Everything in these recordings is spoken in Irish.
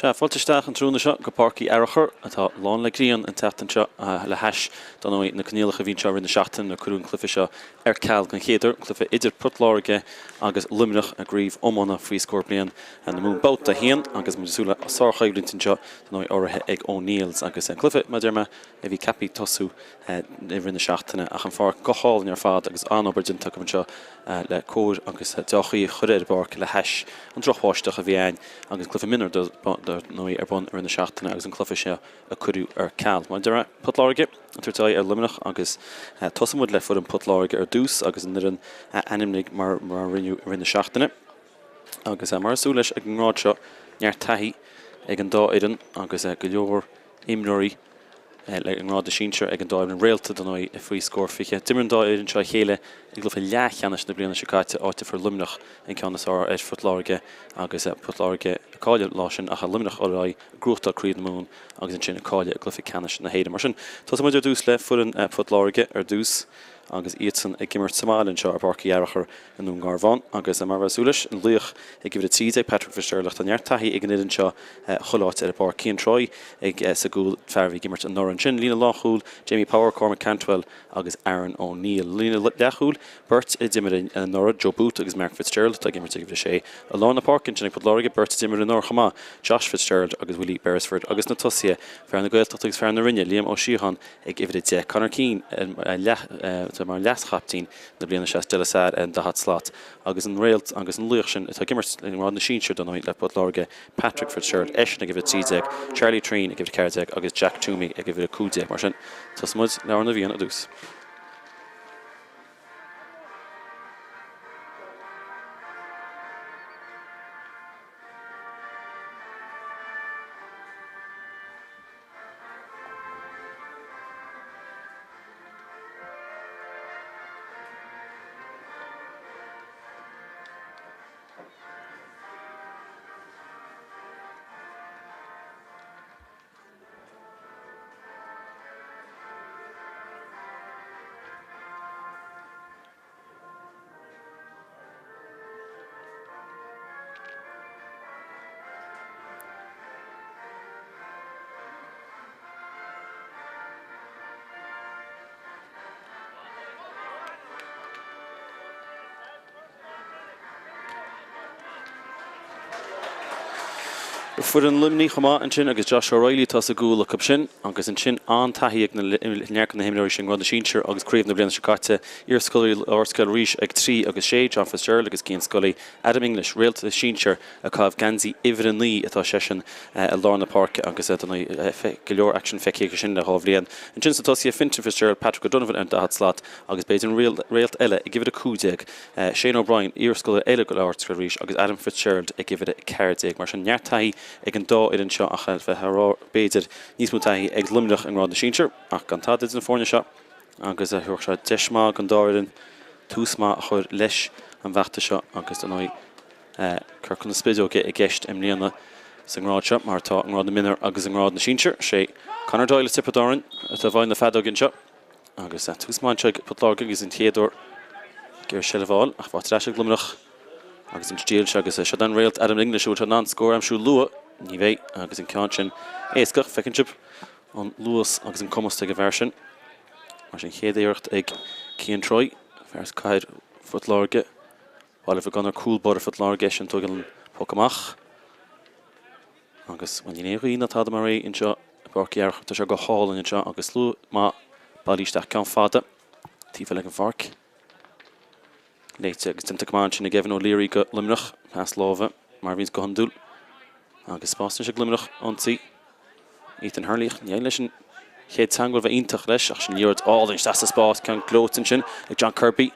Sea, fáilte isteach an tráthnóna seo go Páirc Uí Fhearachair, atá lán le grian an tseachtain seo, le hais, dar ndóigh, na coinníollacha a bhí anseo i rith na seachtaine nuair a cuireadh an cluiche seo ar ceal den chéad uair, cluiche idir Port Láirge agus Luimneach i gCraobh Iomána faoi scór bliain na Mumhan Babhta 1 agus muid ag súil le sárchoimhlint anseo, dar ndóigh, urraithe ag O'Neills agus an cluiche, mar a deir mé, a bhí ceaptha tosú i rith na seachtaine ach an pháirc go hálainn ar fad agus an-obair déanta acu anseo le cóir agus deá-chaoi a chur ar an bpáirc le hais an drochbháisteach a bhí ann agus an cluiche mionúir dar ndóigh ar bun i rith na seachtaine agus an cluiche seo a cuireadh ar ceal. Mar a deir mé, Port Láirge ag tabhairt aghaidh ar Luimneach agus tosóidh muid le foireann Port Láirge ar dtús agus an fhoireann a ainmnigh mar a rinneadh i rith na seachtaine agus mar is dual leis ag an ngrád seo neart taithí ag an dá fhoireann agus go leor imreoirí le i ngrád na sinsear ag an dá fhoireann réalta dar ndóigh faoi scór 20. D'imir an dá fhoireann seo a chéile i gcluiche leathcheannais na bliana seo caite, áit a fuair Luimneach an ceann is fearr ar Phort Láirge agus Port Láirge ag cailleadh an lá sin ach Luimneach ar aghaidh ag gnóthachtáil Craobh na Mumhan agus ansin ag cailleadh i gcluiche ceannais na hÉireann. Mar sin, tosóidh muid ar dtús le foireann Phort Láirge ar dtús agus iadsan ag imirt sa mbaile anseo ar Pháirc Uí Fhearachair i nDún Garbhán agus mar a bheifeá ag súil leis, an laoch ag uimhir 13, Patrick Fitzgerald ach tá neart taithí ag an fhoireann seo chuile áit ar an bpáirc. Cian Troy ag sa gcúl, fear a bhí ag imirt anuraidh. Ansin líne lánchúil, Jamie Power, Cormac Cantwell agus Aaron O'Neill. Líne leathchúil, beirt a d'imir anuraidh, Joe Booth agus Mark Fitzgerald atá ag imirt ag uimhir 6. I lár na páirce ansin ag Port Láirge, beirt a d'imir anuraidh chomh maith, Josh Fitzgerald agus Willie Beresford agus na tosaithe, fear na Gaeltachta agus fear na Rinne, Liam Ó Síocháin ag uimhir 10. Conor Keane atá mar leas-chaiptín na bliana seo as De La Salle ar an daichead slat agus an réalt agus an laoch sin atá ag imirt i ngrád na sinsear dar ndóigh le Port Láirge, Patrick Fitzgerald, eisean ag uimhir 13, Charlie Treen ag uimhir 14 agus Jack Toomey ag uimhir 15. Mar sin, tosóidh muid le Ár na bhFiann ar dtús. Foireann Luimnigh chomh maith ansin agus Josh O'Reilly atá sa gcúl acu sin agus ansin an-taithí ag neart de na himreoirí sin i ngrád na sinsear agus craobh na bliana seo caite. Iarscoláirí Ardscoil Rís ag 3 agus 6, John Fitzgerald agus Cian Scully, Adam English, réalta sinsir ag caitheamh geansaí uimhir 9 atá seisean i lár na páirce agus dar ndóigh go leor aicsin feicthe aige sin le dhá bhliain. Ansin sna tosaithe, Fintan Fitzgerald, Patrick O'Donovan ar an daichead slat agus b'fhéidir an réalt eile ag uimhir 15, Shane O'Brien, iarscoláire eile go Ardscoil Rís agus Adam Fitzgerald ag uimhir 14. Mar sin, neart taithí ag an dá fhoireann seo ach a bheith á rá b'fhéidir níos mó taithí ag Luimneach i ngrád na sinsear ach gan tada idir na foirne seo agus thabharfadh sé deis maith don dá fhoireann tús maith a chur leis an bhfeachtas seo agus dar ndóigh Ciorcal na Spideoige i gceist i mbliana sa ngrád seo mar atá i ngrád na mionúr agus i ngrád na sinsear. Sé Conor Doyle as Tiobraid Árann atá i bhfeighil na feadóige anseo. Agus tús maith anseo ag Port Láirge agus an chéad uair ag iarraidh seilbh a fháil ach faighte ar ais ag Luimneach agus an stíl seo agus seo an réalt Adam English a bhfuil sé in ann scór a aimsiú luath. Ní bheidh agus an ceann sin éasca. Feiceann sibh an luas agus an cumas ag an bhfear sin. Mar sin chéad iarracht ag Cian Troy, fear as cathair Phort Láirge. Baile Mhic Gonair, cúl báire Phort Láirge, eisean ag tógáil an poc amach. Agus, bhuel, níl aon ghaoth ná tada mar é anseo i bPáirc Uí Fhearachair. Tá sé go hálainn anseo agus slua maith bailithe isteach. Ceann fada taobh eile den pháirc. Léite agus déanta go maith ansin ag Evan O'Leary go Luimneach. Pas láimhe mar a bhíonns go hiondúil. Agus spás anois ag Luimneach ionsaí. Ethan Hurley, ní éiríonn leis an chéad teagmháil bheith iontach leis ach sin liathróid álainn isteach sa spás, ceann gleoite ansin ag John Kirby.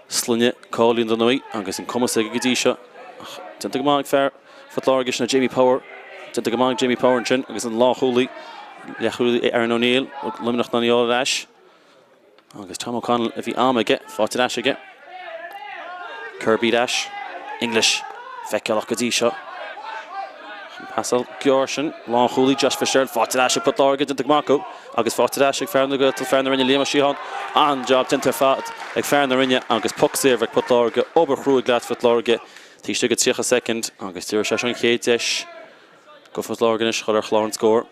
Sloinne cáiliúil dar ndóigh agus an cumas aige go dtí seo ach déanta go maith ag fear Phort Láirge sin Jamie Power. Déanta go maith ag Jamie Power ansin agus an lánchúlaí, leathchúlaí Aaron O'Neill, Luimneach in ann í a fháil ar ais. Agus Tom O'Connell a bhí am aige, faighte ar ais aige. Kirby ar ais. English feiceálach go dtí seo. An pasáil gearr sin, lánchúlaí Josh Fitzgerald, faighte ar ais ag Port Láirge, déanta go maith acu, agus faighte ar ais ag fear na Gaeltachta, fear na Rinne, Liam Ó Síocháin. An-jab déanta ar fad ag fear na Rinne agus poc saor ag Port Láirge, obair chrua ag leaids Phort Láirge taobh istigh de 30 soicind agus d'éirigh sé seo an chéad deis. Do Phort Láirge anois a dhul ar chlár an scóir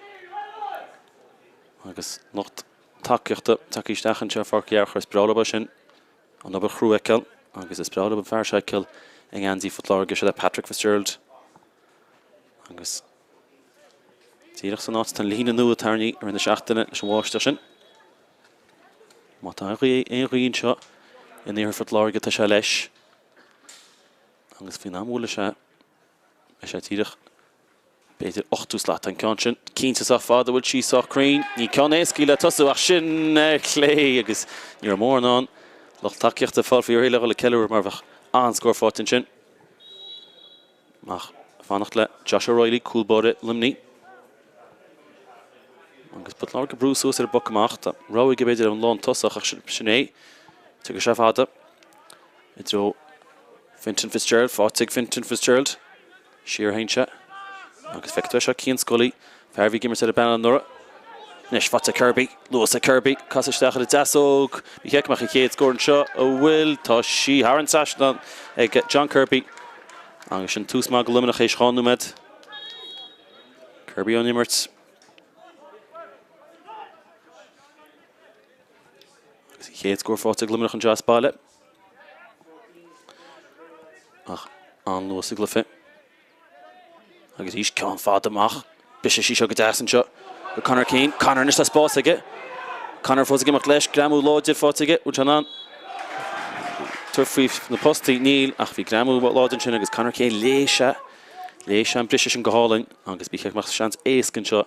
agus lucht tacaíochta tagtha isteach anseo i Pháirc Uí Fhearchair. Is breá leo é sin, an obair chrua a fheiceáil agus is breá leo an fear seo a fheiceáil i ngeansaí Phort Láirge, seo é Patrick Fitzgerald agus díreach san áit tá an líne nua tarraingthe i rith na seachtaine leis an bháisteach sin. Má tá aon ghaoth anseo in iarthar Phort Láirge tá sé leis agus faoin am a bhuailfidh sé Beidh sé díreach b'fhéidir ochtú slat an ceann sin. Cinnte sách fada, bhfuil sí sách cruinn. Ní ceann éasca í le tosú ach sin ar chlé agus ní raibh mórán ann. Lucht tacaíochta ag fáil faoi réir le dhul ag ceiliúradh mar bheadh an-scór faighte ansin. Ach fanacht le Josh O'Reilly, cúl báire Luimnigh. Agus Port Láirge ag brú suas ar an bpoc amach. Tá rogha aige b'fhéidir ar an lántosach ach sin é. Tiocfaidh sé fada. I dtreo Fintan Fitzgerald, faighte ag Fintan Fitzgerald. Siar a théann sé. Agus feicfidh tú é seo, Cian Scully, fear a bhí ag imirt ar an bpainéal anuraidh. Anois, faighte ag Kirby, luas ag Kirby, casadh isteach ar an deasóg. Ní feicim ach an chéad scór anseo, an bhfuil? Tá sí thar an trasnán ag John Kirby. Agus sin tús maith do Luimneach théis 2 nóiméad. Kirby ón imirt. Agus an chéad scór faighte ag Luimneach anseo as baile. Ach an-luas sa gcluiche. Agus arís ceann fada amach. Briseann sí seo go deas anseo go Conor Keane. Conor anois tá spás aige. Conor fós ag imeacht leis. Greamú láidir faighte aige. Bhfuil sé in ann tabhairt faoi na postaí? Níl, ach bhí greamú láidir ansin agus Conor Keane léigh sé, léigh sé an briseadh sin go hálainn agus bhí amach seans éasca anseo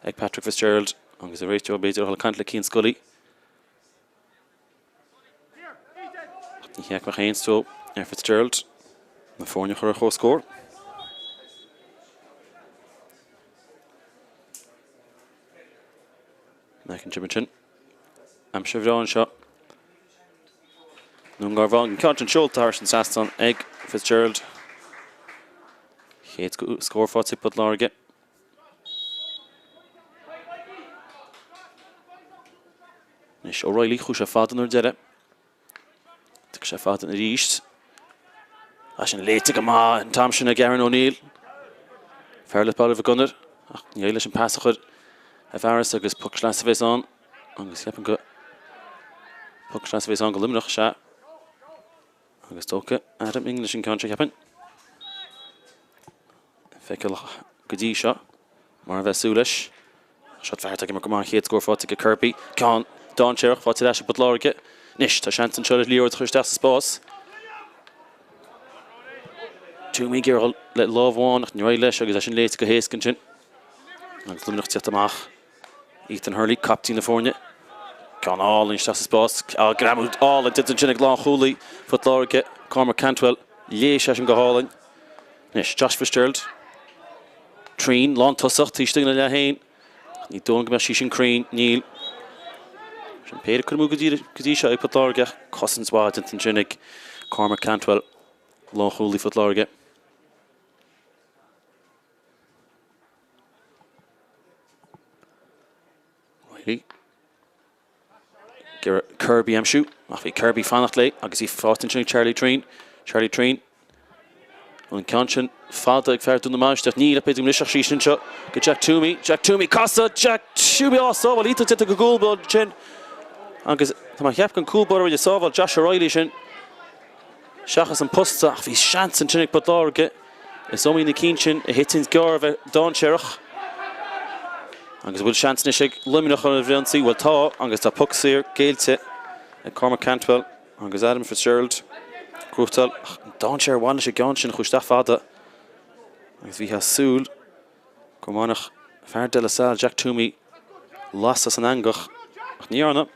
ag Patrick Fitzgerald agus a réiteoir b'fhéidir a dhul ag caint le Cian Scully. Ní hé ach aon stró ar Fitzgerald na foirne a chur ar comhscór. Feiceann sibh ansin. Aimsir bhreá anseo. I nDún Garbhán an ceann sin seolta thar an trasnán ag Fitzgerald. Chéad scór faighte ag Port Láirge. Anois O'Reilly, chuaigh sé fada an uair deiridh. Tiocfaidh sé fada arís. Tá sin léite go maith an t-am sin ag Aaron O'Neill. Fear le Baile Mhic Gonair ach ní éirigh leis an pas a chur i bhfearas agus poc sleasa a bheas ann agus ceapaim go poc sleasa a bheas ann go Luimneach, sea. Agus tógfaidh Adam English an ceann seo, cheapfainn. Feiceálach go dtí seo, mar a bheadh súil leis. Seo fear atá ag imirt go maith, an chéad scór faighte ag Kirby. Ceann dainséarach faighte ar ais ag Port Láirge. Anois, tá seans anseo le liathróid a chur isteach sa spás. Twomey ag iarraidh le lámh amháin ach níor éirigh leis agus é sin léite go héasca ansin. Agus Luimneach ag teacht amach. Ethan Hurley, captaen na foirne. Ceann álainn isteach sa spás. Greamú álainn déanta ansin ag lánchúlaí Phort Láirge, Cormac Cantwell. Léigh sé sin go hálainn. Anois, Josh Fitzgerald. Trín, lántosach, taobh istigh ina leath féin. Ní dóigh liom go mbeadh sí sin cruinn. Níl. Sin péire curtha amú go dtí seo ag Port Láirge ach cosaint mhaith déanta ansin ag Cormac Cantwell, lánchúlaí Phort Láirge. Reilly. Ag iarraidh Kirby a aimsiú, ach bhí Kirby fanacht léi agus í faighte ansin ag Charlie Treen. Charlie Treen. An ceann sin fada ag fear Dún na Mainistreach. Níl, ach b'fhéidir go mbrisfeadh sí sin anseo go Jack Twomey. Jack Twomey, casadh! Jack Twomey á sábháil iontach déanta ag an gcúl báire ansin. Agus tá mé ag ceapadh an cúl báire a sábháil Josh O'Reilly sin seachas an posta ach bhí seans ansin ag Port Láirge. Is iomaí na cinn sin a thiteann gearr a bheith dainséarach. Agus an bhfuil seans anois ag Luimneach ar an bhfrithionsaí? Bhuel tá, agus tá poc saor géillte ag Cormac Cantwell agus Adam Fitzgerald. Gnóthachtáil ach an dainséar a bhain leis an gceann sin a chuaigh isteach fada agus bhí súil go mbainfeadh fear De La Salle, Jack Twomey, las as an eangach ach ní dhearna.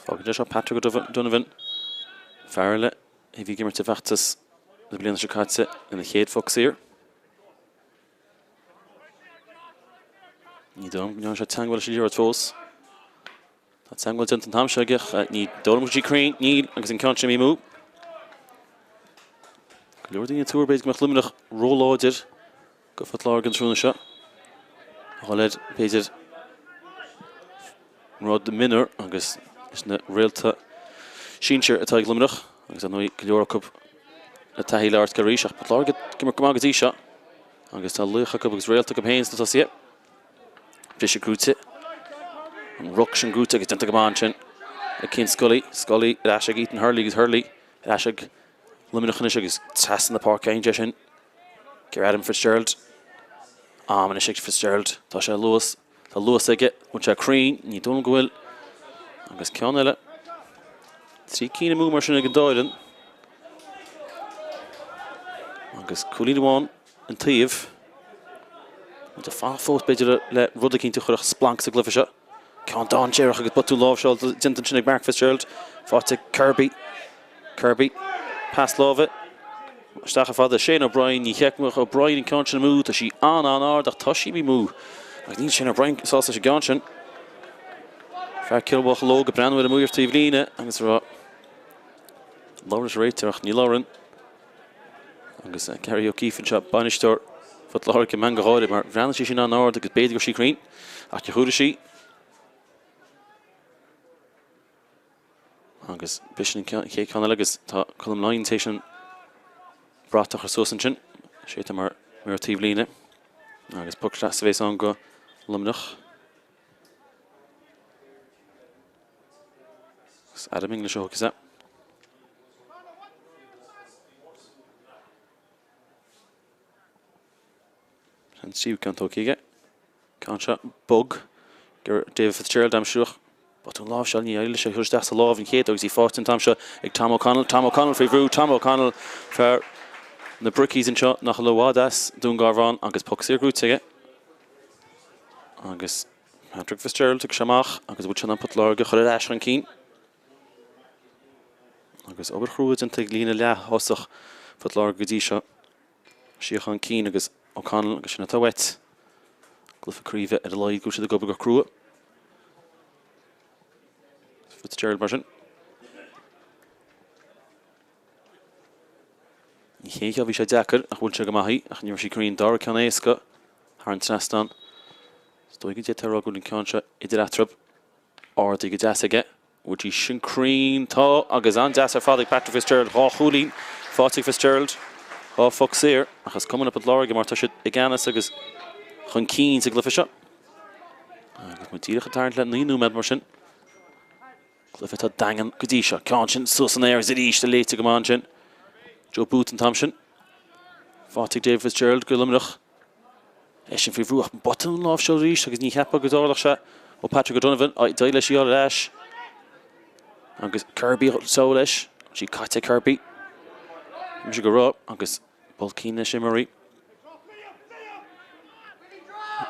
Fágann sé seo Patrick O'Donovan, fear eile a bhí ag imirt i bhfeachtas na bliana seo caite ina chéad phoc saor. Ní dóigh liom go ndearna sé teagmháil leis an liathróid fós. Tá teagmháil déanta an t-am seo aige, ní dóigh liom go bhfuil sí cruinn, níl, agus an ceann sin imithe amú. Go leor daoine ag tuar b'fhéidir go mbeadh Luimneach róláidir go Phort Láirge an tráthnóna seo. A dhul air, b'fhéidir, rud mionúr agus leis na réalta sinsir atá ag Luimneach agus ar ndóigh go leor acu le taithí le Ardscoil arís ach Port Láirge ag imirt go maith go dtí seo. Agus tá laoch acu agus réalt acu féin sna tosaithe. Briseadh gnóite. An ruc sin gnóite agus déanta go maith ansin ag Cian Scully. Scully ar ais ag Ethan Hurley agus Hurley ar ais ag Luimneach anois agus trasna na páirce é sin. Ger Adam Fitzgerald. Am anois ag Fitzgerald. Tá sé luas. Tá luas aige. Bhfuil sé cruinn? Ní dóigh liom go bhfuil. Agus ceann eile. 3 cinn amú mar sin ag an dá fhoireann. Agus cúilín amháin an taobh. Muid ag fanacht fós b'fhéidir le rud eicínt a chuirfeadh splanc sa gcluiche seo. Ceann dainséarach agus botún láimhseála déanta ansin ag Mark Fitzgerald. Faighte ag Kirby. Kirby. Pas láimhe. Isteach ar fad do Shane O'Brien. Ní chuirfeadh O'Brien an ceann sin amú. Tá sí an-an-ard ach tá sí amú. Agus níl Shane O'Brien sásta leis an gceann sin. Fear Cill Mocheallóg ag breathnú air amuigh ar taobh líne agus ag rá labhair leis an réiteoir ach ní labhrann. Agus Gary O'Keefe anseo, bainisteoir Phort Láirge, ag meangadh gáire mar bhreathnaigh sí sin an-ard agus b'fhéidir go raibh sí cruinn ach níor chuala sí. Agus b'shin an chéad ceann eile agus tá Colm Lyons théis an brat a chur suas ansin. Sé atá mar maor taobh líne. Agus poc deas a bhéas ann go Luimneach. Agus Adam English a thógfas é. An tríú ceann tógtha aige. Ceann seo bog. David Fitzgerald aimsíodh. Botún láimhseála ní éirigh leis é a chur isteach sa lámh an chéad agus í faighte an t-am seo ag Tom O'Connell. Tom O'Connell faoi bhrú. Tom O'Connell, fear na Brickies anseo nach bhfuil i bhfad as Dún Garbhán agus poc saor gnóite aige. Agus Patrick Fitzgerald ag amach agus bhfuil sé in ann Port Láirge a chur ar ais chun cinn. Agus obair chrua déanta ag líne leath-thosach Phort Láirge go dtí seo. Síocháin Keane agus O'Connell agus sin atá uait. Cluiche craoibhe ar a laghad go bhfuil siad ag obair go crua. Fitzgerald mar sin. An chéad cheann bhí sé deacair ach bhuail sé go maith í ach ní raibh sí cruinn. Dara ceann éasca thar an trasnán. Is dóigh go d'fhéadfá a rá go bhfuil an ceann seo idir eatarthu. Ardaithe go deas aige. Bhfuil sí sin cruinn? Tá, agus an-deas ar fad ag Patrick Fitzgerald. 2 chúilín faighte ag Fitzgerald, 2 phoc saor, ach is cuma le Port Láirge mar tá siad i gceannas agus chun cinn sa gcluiche seo. Agus muid díreach ag tarraingt le 9 nóiméad mar sin. Cluiche atá daingean go dtí seo. Ceann sin suas san aer agus arís léite go maith ansin. Joe Booth an t-am sin. Faighte ag David Fitzgerald go Luimneach. Eisean faoi bhrú ach botún láimhseála arís agus ní cheapfá go dtarlódh sé ó Patrick O'Donovan. D'éirigh leis í a fháil ar ais agus Kirby só leis. Sí caite Kirby. Mise go raibh agus Bulkeen leis imreoirí.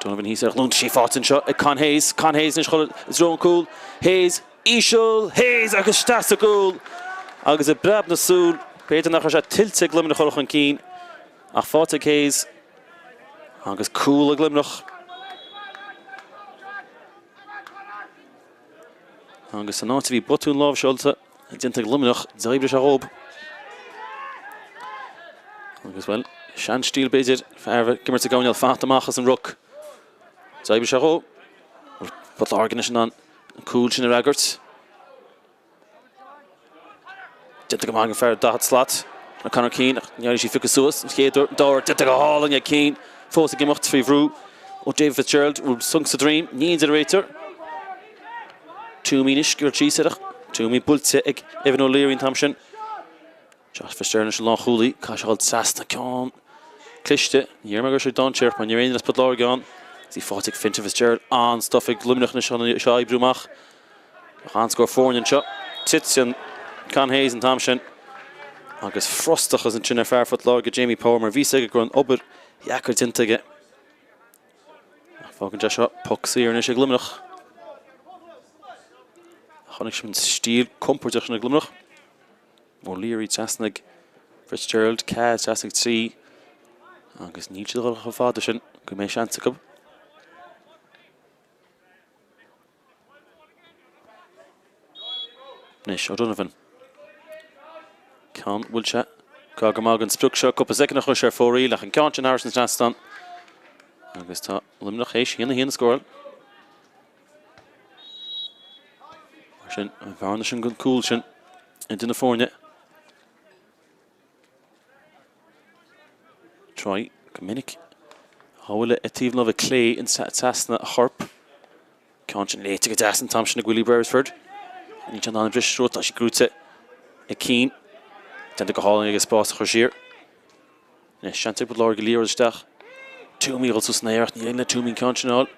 Donovan thíos ar ghlúin sí faighte anseo ag Con Hayes. Con Hayes anois chun i dtreo an cúl. Hayes íseal. Hayes agus isteach sa gcúl agus i bpreab na súl. B'fhéidir nach raibh sé tuillte ag Luimneach a chur chun cinn ach faighte ag Hayes. Agus cúl ag Luimneach. Agus san áit a bhí botún láimhseáilte déanta ag Luimneach, d'oibrigh sé dhóib. Agus bhuel, seanstíl b'fhéidir, fear ag imirt ag gabháil fanacht amach as an ruc. D'oibrigh sé dhó. Port Láirge anois in ann an cúl sin a fhreagairt. Déanta go maith ag an fear 40 slat, ná Conor Keane, ach ní éirigh sí phiocadh suas an chéad uair, an dara huair, déanta go hálainn ag Keane, fós ag imeacht faoi bhrú ó David Fitzgerald, bhfuil sonc sa droim, ní deir an réiteoir. Toomey anois, ag síos air ach Toomey buailte ag Evan O'Leary an t-am sin. Josh Fitzgerald anois an lánchúlaí, caithfidh sé a dhul trasna ceann cliste, ní dheir mé go raibh sé dainséarach mar ní raibh aon duine as Port Láirge ann. Is í faighte ag Fintan Fitzgerald, an-stuif ag Luimneach anois chun é seo a oibriú amach. An-scór foirne anseo. Titeann Con Hayes an t-am sin agus frustrachas ansin ar fear Phort Láirge, Jamie Power, mar bhí a fhios aige go raibh an obair dheacair déanta aige. Ach fágann sé seo poc saor anois ag Luimneach. Chonaic sibh an stíl compordach sin ag Luimneach. O'Leary trasna ag Fitzgerald, Cass trasna ag 3 agus níl siad ag dul chomh fada sin go mbeidh seans acu. Anois O'Donovan. Ceann bhfuil sé gar go maith don sprioc seo. Cúpla soicind a chuir sé ar fóraoil ach an ceann sin thar an trasnán. Agus tá Luimneach théis 1-1 a scóráil. Mar sin, an bhearna sin den cúl sin idir na foirne. Troy go minic. Dhá bhuille i dtaobh na láimhe clé trasna a chorp. Ceann sin léite go deas an t-am sin ag Willie Beresford. Níl sé in ann an briseadh tríd, tá sí gnóite ag Keane. Déanta go hálainn aige spás a chur siar. Anois seans ag Port Láirge liathróid isteach. Twomey ag dul suas san aer ach ní éiríonn le Twomey an ceann sin a fháil.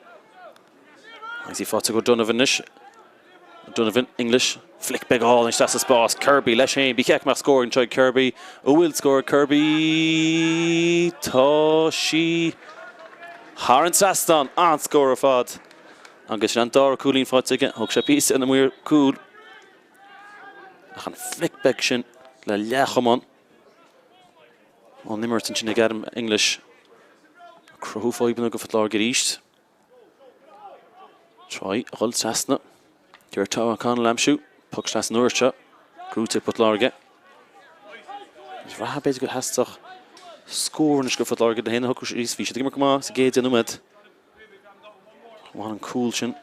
Agus í faighte ag O'Donovan anois. O'Donovan, English, flick beag álainn isteach sa spás, Kirby leis féin, ba cheart go mbeadh scór anseo ag Kirby, an bhfuil scór ag Kirby? Tá sí thar an trasnán, an-scór ar fad agus sin an dara cúilín faighte aige, thóg sé píosa ar na maoir cúil ach an flick beag sin le leathchamán ón imirt ansin ag Adam English ag cruthú fadhbanna do Phort Láirge arís. Troy a dhul trasna. D'iarraidh Tom O'Connell aimsiú. Puc trasna an uair seo. Gnóite ag Port Láirge. Is reatha b'fhéidir go theastódh scór anois go Phort Láirge le haon a shocrú síos. Bhí siad ag imirt go maith sa gcéad 10 nóiméad. Bhain an cúl sin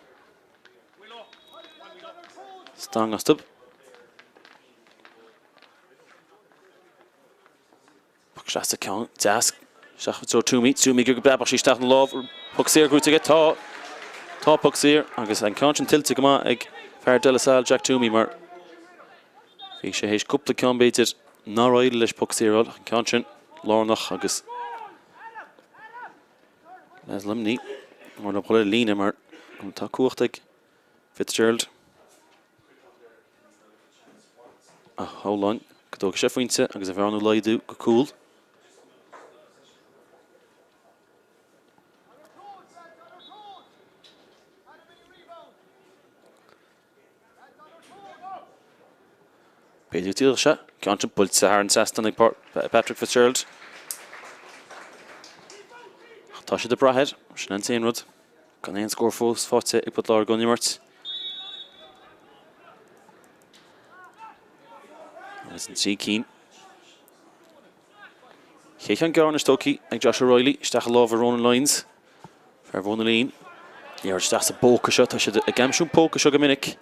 stangadh astu. Puc trasna ceann deas isteach i dtreo Twomey. Twomey ag breabadh sí isteach ina lámh. Puc saor gnóite aige. Tá. Tá puc saor agus an ceann sin tuillte go maith ag fear De La Salle, Jack Twomey, mar bhí sé théis cúpla ceann b'fhéidir nár éirigh leis puc saor a fháil. An ceann sin lárnach agus leaids Luimnigh mar le dhul ar líne mar tá cumhacht ag Fitzgerald a shamhlaím go dtógfaidh sé pointe agus an bhearna a laghdú go cúl. B'fhéidir go dtiocfadh sé. Ceann sin buailte thar an trasnán ag Patrick Fitzgerald. Ach tá siad ag brath air, sin an t-aon rud. Gan aon scór fós faighte ag Port Láirge ón imirt. Agus an trí cinn. Chéad cheann gearr anois tógtha ag Josh O'Reilly isteach i lámha Ronan Lyons. Fear Bhun na Lín. Liathróid isteach sa bpóca seo. Tá siad ag aimsiú an póca seo go minic.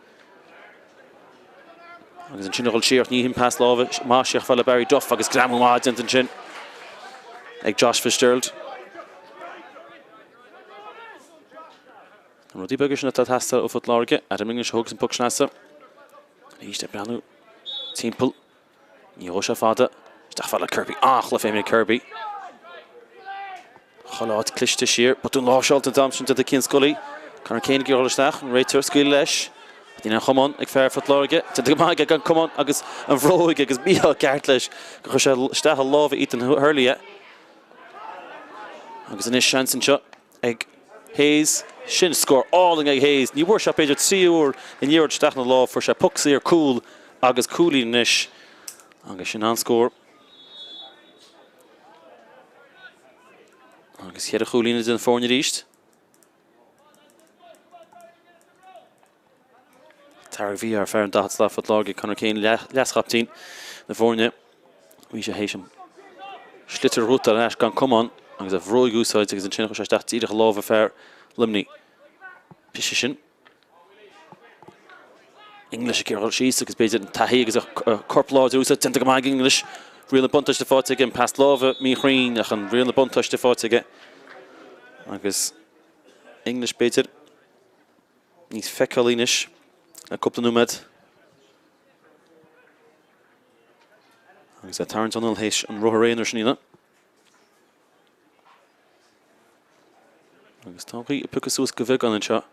Agus ansin a dhul siar, ní hin pas láimhe maith siar fad le Barry Duff agus greamú maith déanta ansin ag Josh Fitzgerald. Na rudaí beaga sin atá ag teastáil ó Phort Láirge, Adam English a thógas an puc sneasa. Arís ag breathnú timpeall. Ní ghabhfaidh sé fada. Isteach fad le Kirby. An-chluiche féin ag Kirby. Chuile áit cliste siar. Botún láimhseáilte an t-am sin déanta ag Cian Scully. Conor Kane ag iarraidh dul isteach. An réiteoir ag scaoileadh leis. Níl aon chamán ag fear Phort Láirge. Déanta go maith aige gan camán agus an bhróig agus mí-ádh ceart leis gur chuir sé isteach i lámha Ethan Hurley é. Agus anois seans anseo ag Hayes. Sin scór álainn ag Hayes. Ní bhfuair sé ach b'fhéidir 3 uair an liathróid isteach ina lámh. Fuair sé puc saor, cúl agus cúilín anois. Agus sin an-scór. Agus cheithre chúilín idir na foirne arís. Tairbhí ar fear an 40 slat Phort Láirge, Conor Kane, leaschaptaen na foirne. Bhí sé théis an sliotar a ghnóthachtáil ar ais gan camán agus a bhróig a úsáid agus ansin chuir sé isteach díreach i lámha fear Luimnigh. Briseadh sin. English ag iarraidh dul síos agus b'fhéidir an taithí agus a corp láidir a úsáid. Déanta go maith ag English. Riail na buntáiste faighte aige. An pas láimhe míchruinn ach an riail na buntáiste faighte aige. Agus English b'fhéidir níos feiceálaí anois le cúpla nóiméad. Agus é tarraingt anall théis an rothar aonair sin a dhéanamh. Agus tá an ghaoth ag piocadh suas go beagán anseo.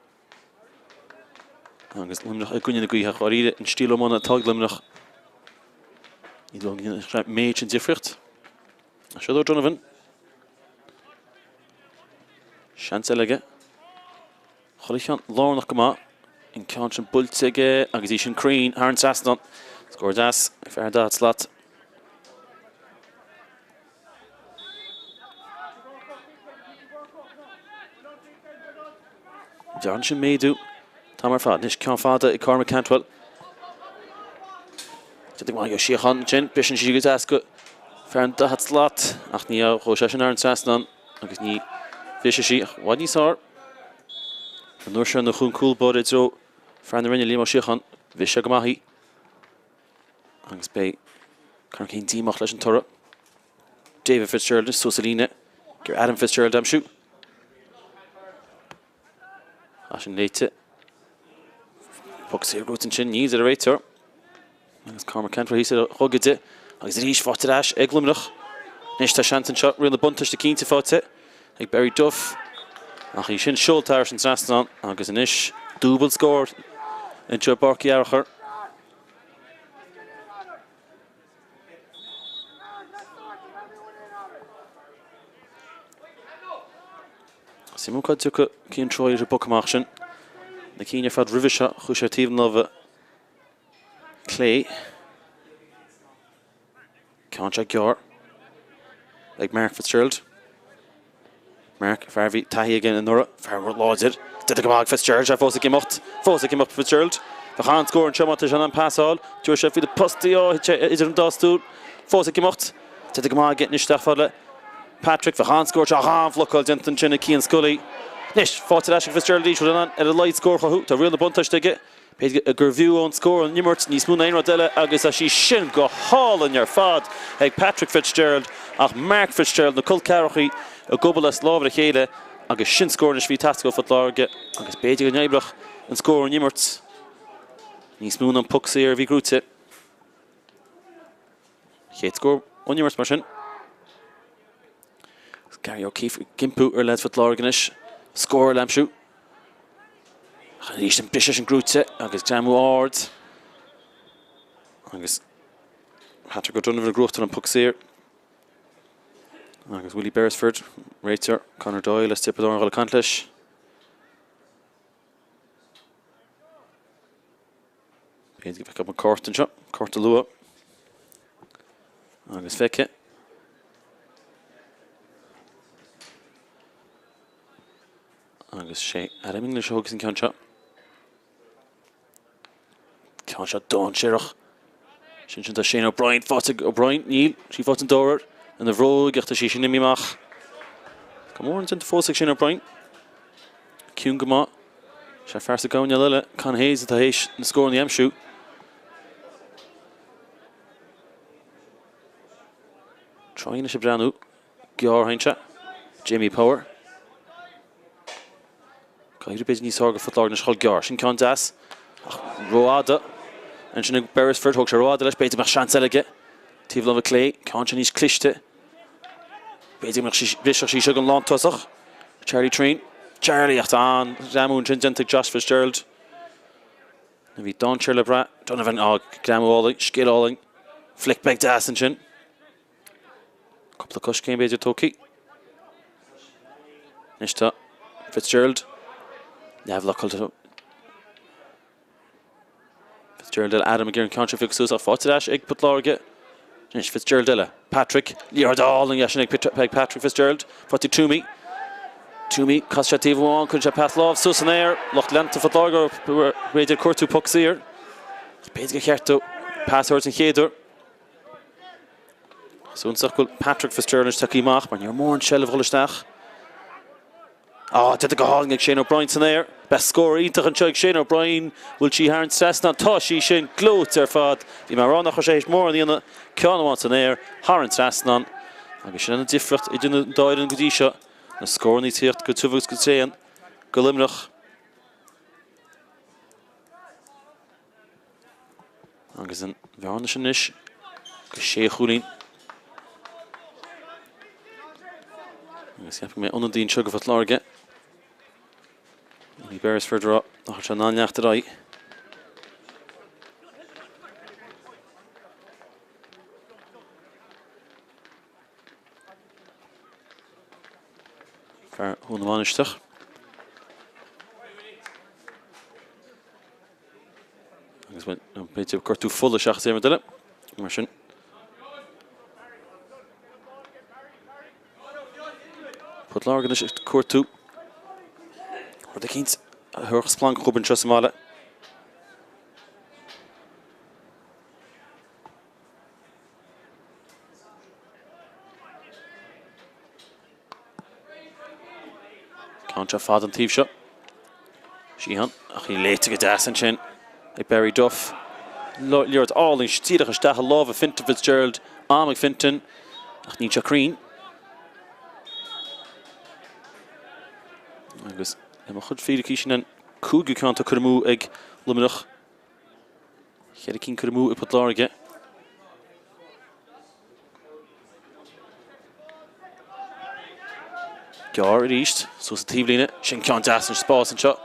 Agus Luimneach i gcoinne na gaoithe ach dáiríre an stíl iomána atá ag Luimneach. Ní dóigh go ndéanfaidh sé méid sin difríocht. Seo O'Donovan. Seans eile aige. Chuile cheann lárnach go maith. An ceann sin buailte aige agus í sin cruinn thar an trasnán. Scór deas ag fear an 40 slat. Dearn sin méadú. T-am ar fad. Anois ceann fada ag Cormac Cantwell. Déanta go maith ag Ó Síocháin ansin. Briseann sí go deas go fear an 40 slat ach ní ghabhfaidh sé sin thar an trasnán agus ní bhrisfidh sí ach i bhfad níos fearr. An uair seo nuair a chuaigh an cúl báire i dtreo fear na Rinne, Liam Ó Síocháin, bhris sé go maith í agus beidh Conor Keane díomách leis an toradh. David Fitzgerald suas an líne. Gur Adam Fitzgerald aimsiú. Ach sin léite. Poc saor gnóite ansin, níl a deir an réiteoir. Agus Cormac Cantwell thíos ar a ghogaide agus arís faighte ar ais ag Luimneach. Anois tá seans anseo, riail na buntáiste cinnte faighte ag Barry Duff. Ach í sin seolta thar an trasnán agus anois dúbailt scór anseo i bPáirc Uí Fhearchair. Suimiúil cá dtiocfaidh Cian Troy ar an bpoc amach sin. Na cinn ar fad roimhe seo, chuaigh sé ar taobh na láimhe clé. Ceann seo gearr ag Mark Fitzgerald. Mark, fear a bhí taithí aige anuraidh, fear láidir. Déanta go maith ag Fitzgerald, sé fós ag imeacht, fós ag imeacht Fitzgerald. Bheadh an-scór anseo má tá sé in ann pas a fháil. Tabharfaidh sé faoi na postaí, ó, thit sé idir an dá stól. Fós ag imeacht. Déanta go maith aige anois isteach fad le Patrick. Bheadh an-scór anseo, ach an-bhlocáil déanta ansin ag Cian Scully. Anois, faighte ar ais ag Fitzgerald arís, bhfuil in ann ar a laghad scór a chruthú. Tá riail na buntáiste aige. B'fhéidir gurbh fhiú ón scór ón imirt níos mó ná aon rud eile agus tá sí sin go hálainn ar fad ag Patrick Fitzgerald ach Mark Fitzgerald, na col ceathrachaí ag gobadh as lámha a chéile agus sin scór anois a bhí ag teastáil ó Phort Láirge agus b'fhéidir go n-oibreodh an scór ón imirt níos mó ná an poc saor a bhí gnóite. Chéad scór ón imirt mar sin. Gary O'Keeffe ag iompú ar leaids Phort Láirge anois. Scór le haimsiú. Ach arís an briseadh sin gnóite agus greamú ard. Agus Patrick O'Donovan ag gnóthachtáil an poc saor. Agus Willie Beresford, réiteoir, Conor Doyle as Tiobraid Árann ag dul ag caint leis. B'fhéidir go bhfeicfeadh an cárta anseo, cárta luath. Agus feicthe. Agus sé Adam English a thógas an ceann seo. Ceann seo dainséarach. Sin sin tá Shane O'Brien faighte ag O'Brien. Níl, sí faighte an dara huair ina bhróig ach tá sí sin imithe amach. Go mór an déanta fós ag Shane O'Brien. Ciúin go maith. Sé fear sa gcoirnéal eile, Con Hayes, atá théis na scóranna a aimsiú. Troy anois ag breathnú. Gearr anseo. Jamie Power. Caithfidh b'fhéidir níos fearr go Phort Láirge anois a dhul gearr. Sin ceann deas. Ach rófhada. Ansin ag Beresford, thóg sé rófhada leis. B'fhéidir go mbeadh seans eile aige. Taobh láimhe clé. Ceann sin níos cliste. B'fhéidir go mbeadh sí, brisfeadh sí seo don lántosach. Charlie Treen. Charlie ach tá an-ghreamú ansin déanta ag Josh Fitzgerald. Bhí dainséar le brath. Donovan, á, greamú álainn, scil álainn. Flick beag deas ansin. Cúpla coiscéim b'fhéidir tógtha. Anois tá Fitzgerald neamhbhlocáilte. Fitzgerald eile, Adam ag iarraidh an ceann seo a phiocadh suas ach faighte ar ais ag Port Láirge. Anois Fitzgerald eile, Patrick, liathróid álainn é sin ag Patrick Fitzgerald, faighte ag Toomey. Toomey, cas sé taobh amháin, cuireann sé pas lámh suas san aer, lucht leanta Phort Láirge b'fhéidir ag cuartú poc saor. B'fhéidir gur cheart dó pas a thabhairt an chéad uair. Suntasach go bhfuil Patrick Fitzgerald anois tagtha amach mar ní raibh mórán seilbh dhul isteach. Á, déanta go hálainn ag Shane O'Brien san aer. Beidh scór iontach anseo ag Shane O'Brien. Bhfuil sí thar an trasnán? Tá sí sin gleoite ar fad. Bhí mé ag rá nach raibh sé théis mórán a dhéanamh. Ceann amháin san aer, thar an trasnán. Agus sin an difríocht idir na dá fhoireann go dtí seo. Na scóranna ag tíocht go tiubh agus go tréan go Luimneach. Agus an bhearna sin anois go sé chúilín. Agus ceapaim go mbeidh ionadaí anseo go Phort Láirge. Bhí Beresford ag rá nach raibh sé in ann leanacht ar aghaidh. Fear Dhún na Mainistreach. Agus b'fhéidir gortú fola seachas aon rud eile, mar sin. Port Láirge anois ag cuartú rud eicínt a thabharfadh splanc dhóibh anseo sa mbaile. Ceann seo fada an taobh seo. Sheehan, ach í léite go deas ansin ag Barry Duff. Liathróid álainn díreach isteach i lámha Fintan Fitzgerald. Am ag Fintan, ach níl sé cruinn. Agus le mo chuid fíricí sin an. Cúigiú ceann atá curtha amú ag Luimneach. Cheithre cinn curtha amú ag Port Láirge. Gearr arís, suas an taobhlíne, sin ceann deas an spás anseo.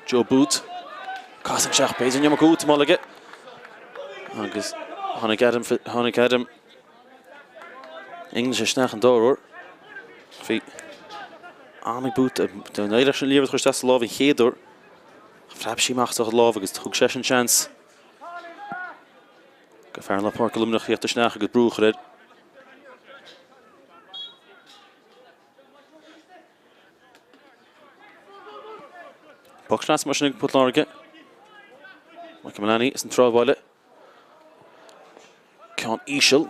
Joe Booth, casann sé ach b'fhéidir an iomarca útamáil aige. Agus tháinig Adam, tháinig Adam English isteach an dara huair. Bhí am ag Booth, d'éirigh leis an liathróid a chur isteach sa lámh an chéad uair. Phreab sí amach as a lámh agus thug seisean seans. Do fear lár páirce Luimneach theacht isteach agus brú a chur air. Poc trasna mar sin ag Port Láirge. Michael Mullaney as an tSráidbhaile. Ceann íseal.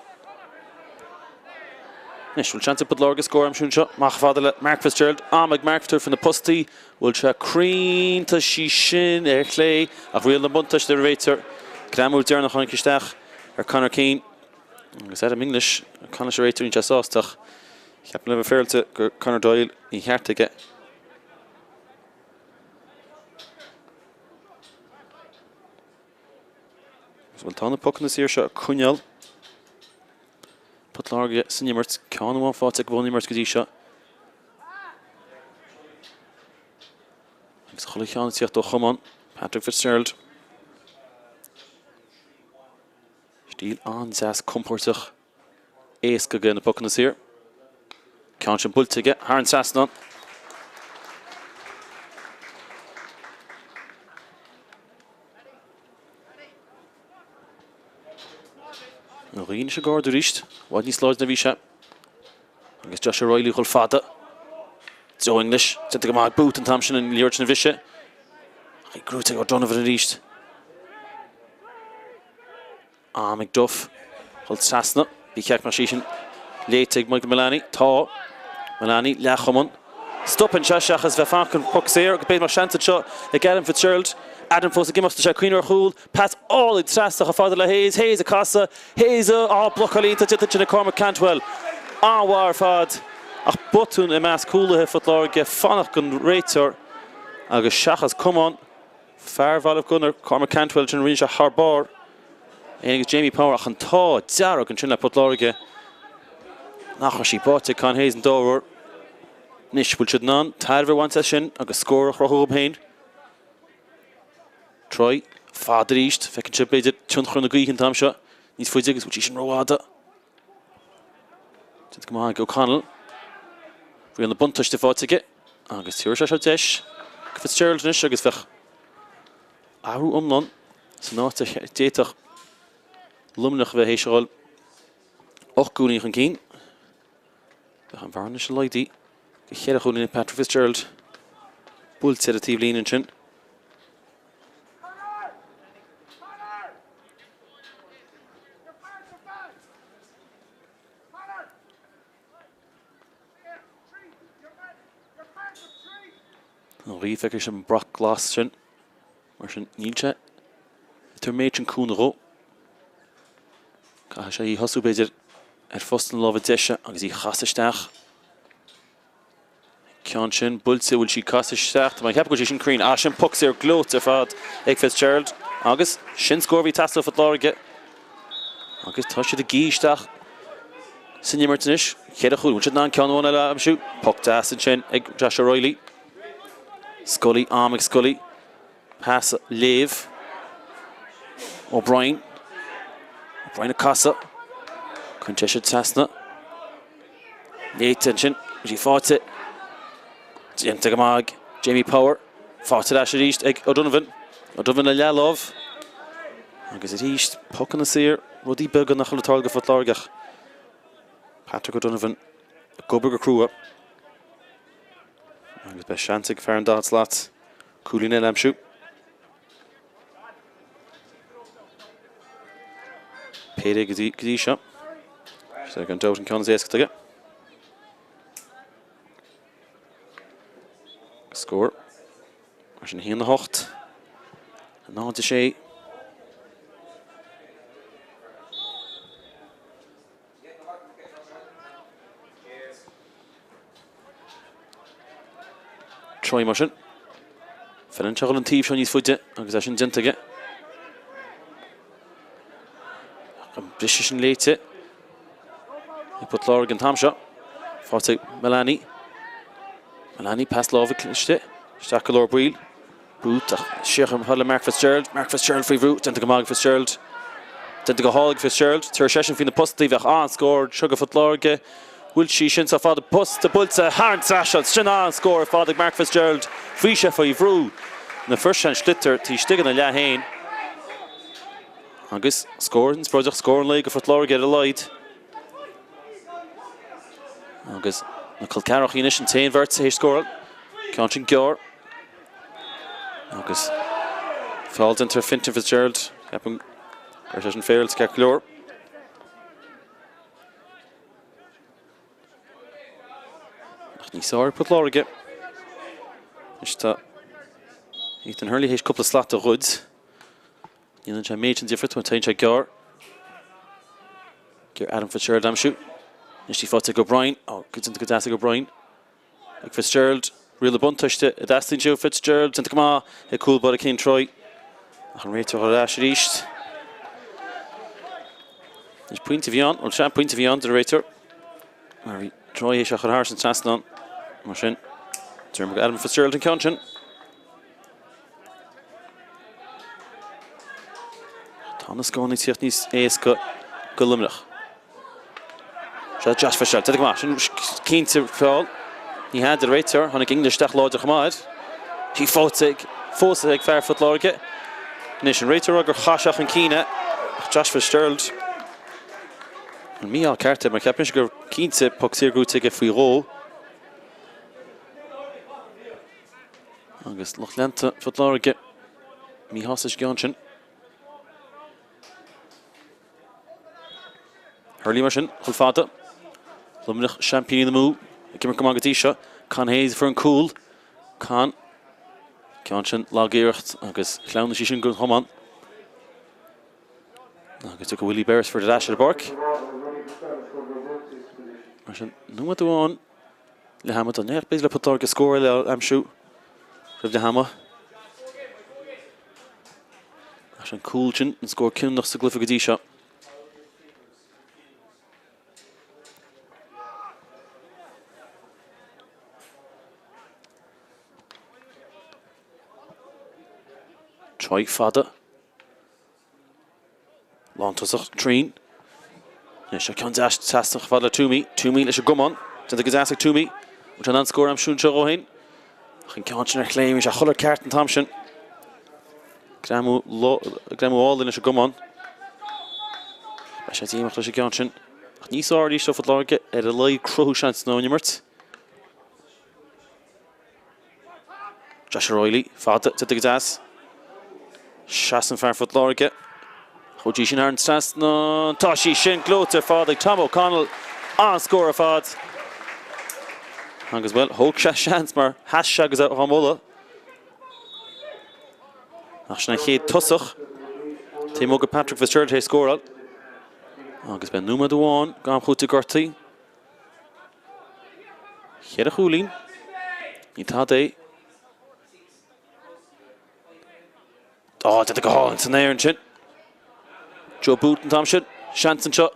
Anois, bhfuil seans ag Port Láirge scór a aimsiú anseo? Amach fada le Mark Fitzgerald. Am ag Mark tabhairt faoi na postaí. Bhfuil sé cruinn? Tá sí sin ar chlé ach riail na buntáiste ar an réiteoir. Greamú deireanach a tháinig isteach ar Conor Keane agus Adam English. Caint leis an réiteoir, níl sé sásta ach cheapaim le bheith féaráilte gur Conor Doyle an cheart aige. Bhuel tá na pocanna saor seo ag coinneáil Port Láirge san imirt. Ceann amháin faighte acu ón imirt go dtí seo. Agus chuile cheann ag tíocht ó chamán Patrick Fitzgerald. Stíl an-deas compóirteach éasca aige na pocanna saor. Ceann sin buailte aige thar an trasnán. An ghaoth anois ag ardú arís, i bhfad níos láidre ná bhí sé. Agus Josh O'Reilly ag dul fada. Joe English, déanta go maith ag Booth an t-am sin an liathróid sin a bhriseadh. Ach í gnóite ag O'Donovan arís. Am ag Duff dul trasna. Ba cheart go mbeadh sí sin léite ag Michael Mullaney. Tá. Mullaney, leathchamán. Stopann sé seachas bheith fanacht don phoc saor agus b'fhéidir go mbeadh seans anseo ag Adam Fitzgerald. Adam fós ag imeacht, tá sé ag cuimhneamh ar chúl. Pas álainn trasna chomh fada le Hayes. Hayes ag casadh. Hayes, á, blocáil iontach déanta ansin ag Cormac Cantwell. An-mhaith ar fad ach botún i measc cúlaithe Phort Láirge fanacht don réiteoir agus seachas camán. Fear Bhaile Mhic Gonair, Cormac Cantwell, ansin rinne sé thar barr. É agus Jamie Power ach an t-ádh dearg ansin le Port Láirge nach raibh sí báite ag Con Hayes an dara huair. Anois, bhfuil siad in ann tairbhe a bhaint as sin agus scór a chruthú dhóibh féin? Troy, fada arís. Feiceann sibh, b'fhéidir, tionchar na gaoithe an t-am seo níos faide agus bhfuil sí sin rófhada? Déanta go maith ag O'Connell. Riail na buntáiste faighte aige agus tabharfaidh sé seo deis go Fitzgerald anois agus bheadh athrú iomlán san áit a d'fhéadfadh Luimneach a bheith théis a dhul 8 gcúilín chun cinn. Bheadh an bhearna anois laghdaithe go cheithre chúilín ag Patrick Fitzgerald buailte ar an taobhlíne ansin. An ghaoth feicfidh sibh an brat glas sin. Mar sin níl sé ag tabhairt an méid sin cúnamh dhó. Caithfidh sé í a thosú b'fhéidir ar phost na láimhe deise agus í a chasadh isteach. Ceann sin buailte, bhfuil sí caite isteach? Tá mé ag ceapadh go bhfuil sí sin cruinn. Ah, sin poc saor gleoite ar fad ag Fitzgerald. Agus sin scór a bhí ag teastáil ó Phort Láirge. Agus tá siad ag guí isteach san imirt anois. Cheithre chúl. Bhfuil siad in ann ceann amháin eile a aimsiú? Poc deas ansin ag Josh O'Reilly. Scully, am ag Scully. Pas a léamh. O'Brien. O'Brien ag casadh. Cuireann sé trasna. Léite ansin. Bhí sí faighte. Déanta go maith ag Jamie Power. Faighte ar ais arís ag O'Donovan. O'Donovan le leathlámh. Agus arís, pocanna saor, rudaí beaga nach bhfuil ag tarlú do Phort Láirge ach Patrick O'Donovan ag obair go crua. Agus beidh seans ag fear an 40 slat cúilín eile a aimsiú. Péire go dtí go dtí seo. Sé gan dabht an ceann is éasca aige. Scór. Mar sin 1 8. 0 6. Troy mar sin. Feileann sé a dhul an taobh seo níos faide agus é sin déanta aige. Ach an briseadh sin léite ag Port Láirge an t-am seo. Faighte ag Mullaney. Mullaney pas láimhe cliste isteach go lár baill. Booth ach siar chomh fada le Mark Fitzgerald. Mark Fitzgerald faoi bhrú. Déanta go maith ag Fitzgerald. Déanta go hálainn ag Fitzgerald. Tabharfaidh seisean faoi na postaí. Bheadh an-scór anseo do Phort Láirge. Bhfuil sí sin sách fada? Posta buailte thar an trasnán. Sin an-scór ar fad ag Mark Fitzgerald. Bhí sé faoi bhrú nuair a fuair sé an sliotar taobh istigh ina leath féin. Agus scór inspioráideach, scór an lae do Phort Láirge ar a laghad. Agus na Col Ceathrachaí anois an t-aon bheirt tar éis scóráil. Ceann sin gearr. Agus feall déanta ar Fintan Fitzgerald. Ceapaim go raibh sé sin féaráilte ceart go leor. Ach níos fearr ag Port Láirge. Anois tá Ethan Hurley théis cúpla slat a ghoid. Ní dhéanann sé an méid sin difríocht má téann sé gearr. Ag iarraidh Adam Fitzgerald a aimsiú. Anois í faighte ag O'Brien. Ó, déanta go deas ag O'Brien. Ag Fitzgerald, riail na buntáiste a dteastaíonn sé ó Fitzgerald, déanta go maith ag cúl báire Cian Troy. Ach an réiteoir ar ais arís. Anois pointe a bhí ann, bhuel sea, pointe a bhí ann, deir an réiteoir. Mar bhí Troy théis é a chur thar an trasnán. Mar sin, deir Adam Fitzgerald an ceann sin. Tá na scóranna ag tíocht níos éasca go Luimneach. Seo Josh Fitzgerald. Déanta go maith. Sin cinnte feall. Ní hea, deir an réiteoir. Tháinig English isteach láidir chomh maith air. Í faighte ag, fós ag fear Phort Láirge. Anois an réiteoir ag rá gur chaith sé chun cinn é. Ach Josh Fitzgerald. An mí-ádh ceart é mar cheap mise gur cinnte poc saor gnóite aige faoi dhó. Agus lucht leanta Phort Láirge míshásta leis an gceann sin. Hurley mar sin, chomh fada. Luimneach seaimpíní na Mumhan ag imirt go maith go dtí seo. Con Hayes a fuair an cúl. Con. Ceann sin lag-iarracht agus shleamhnaigh sí sin den chamán. Agus tiocfaidh Willie Beresford ar ais ar an bpáirc. Mar sin, nóiméad amháin leath ama. Dá mbeadh b'fhéidir le Port Láirge scór eile a aimsiú roimh leath ama. Ach an cúl sin an scór cinniúnach sa gcluiche go dtí seo. Troy fada. Lántosach Treen. Anois seo ceann deas trasna chomh fada le Toomey. Toomey leis an gcamán. Déanta go deas ag Toomey. Bhfuil sé in ann scór a aimsiú anseo dhó féin? Ach an ceann sin ar chlé, bhí sé chuile ceart an t-am sin. Greamú, greamú álainn leis an gcamán. Beidh sé díomách leis an gceann sin. Ach níos fearr arís ó Phort Láirge ar a laghad cruthú seans nó an imirt. Josh O'Reilly, fada, déanta go deas. Seasann fear Phort Láirge. Chuaigh sí sin thar an trasnán. Tá sí sin gleoite ar fad ag Tom O'Connell. An-scór ar fad. Agus, bhuel, thóg sé seans mar sheas sé agus é á mholadh. Ach sin an chéad tosach. Taobh amuigh go Patrick Fitzgerald tar éis scóráil. Agus beidh nóiméad amháin d'am cúitimh gortaithe. Cheithre chúilín. Ní tada é. Á, déanta go hálainn san aer ansin. Joe Booth an t-am sin. Seans anseo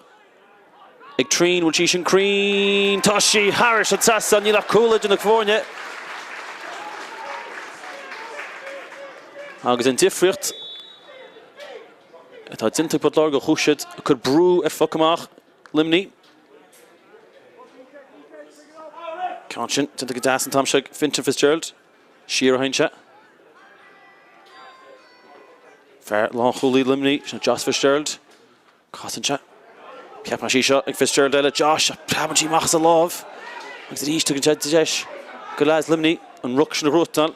ag Treen. Bhfuil sí sin cruinn? Tá sí thairis an trasnán. Níl ach cúl idir na foirne. Agus an difríocht atá déanta ag Port Láirge ó chuaigh siad ag cur brú ar phoc amach Luimnigh. Ceann sin déanta go deas an t-am seo ag Fintan Fitzgerald. Siar a théann sé. Fear lánchúlaí Luimnigh, sin Josh Fitzgerald. Casann sé. Ceapann sí seo ag Fitzgerald eile. Josh, preabann sí amach as a lámh. Agus arís tugann sé deis go leaids Luimnigh an ruc sin a ghnóthachtáil.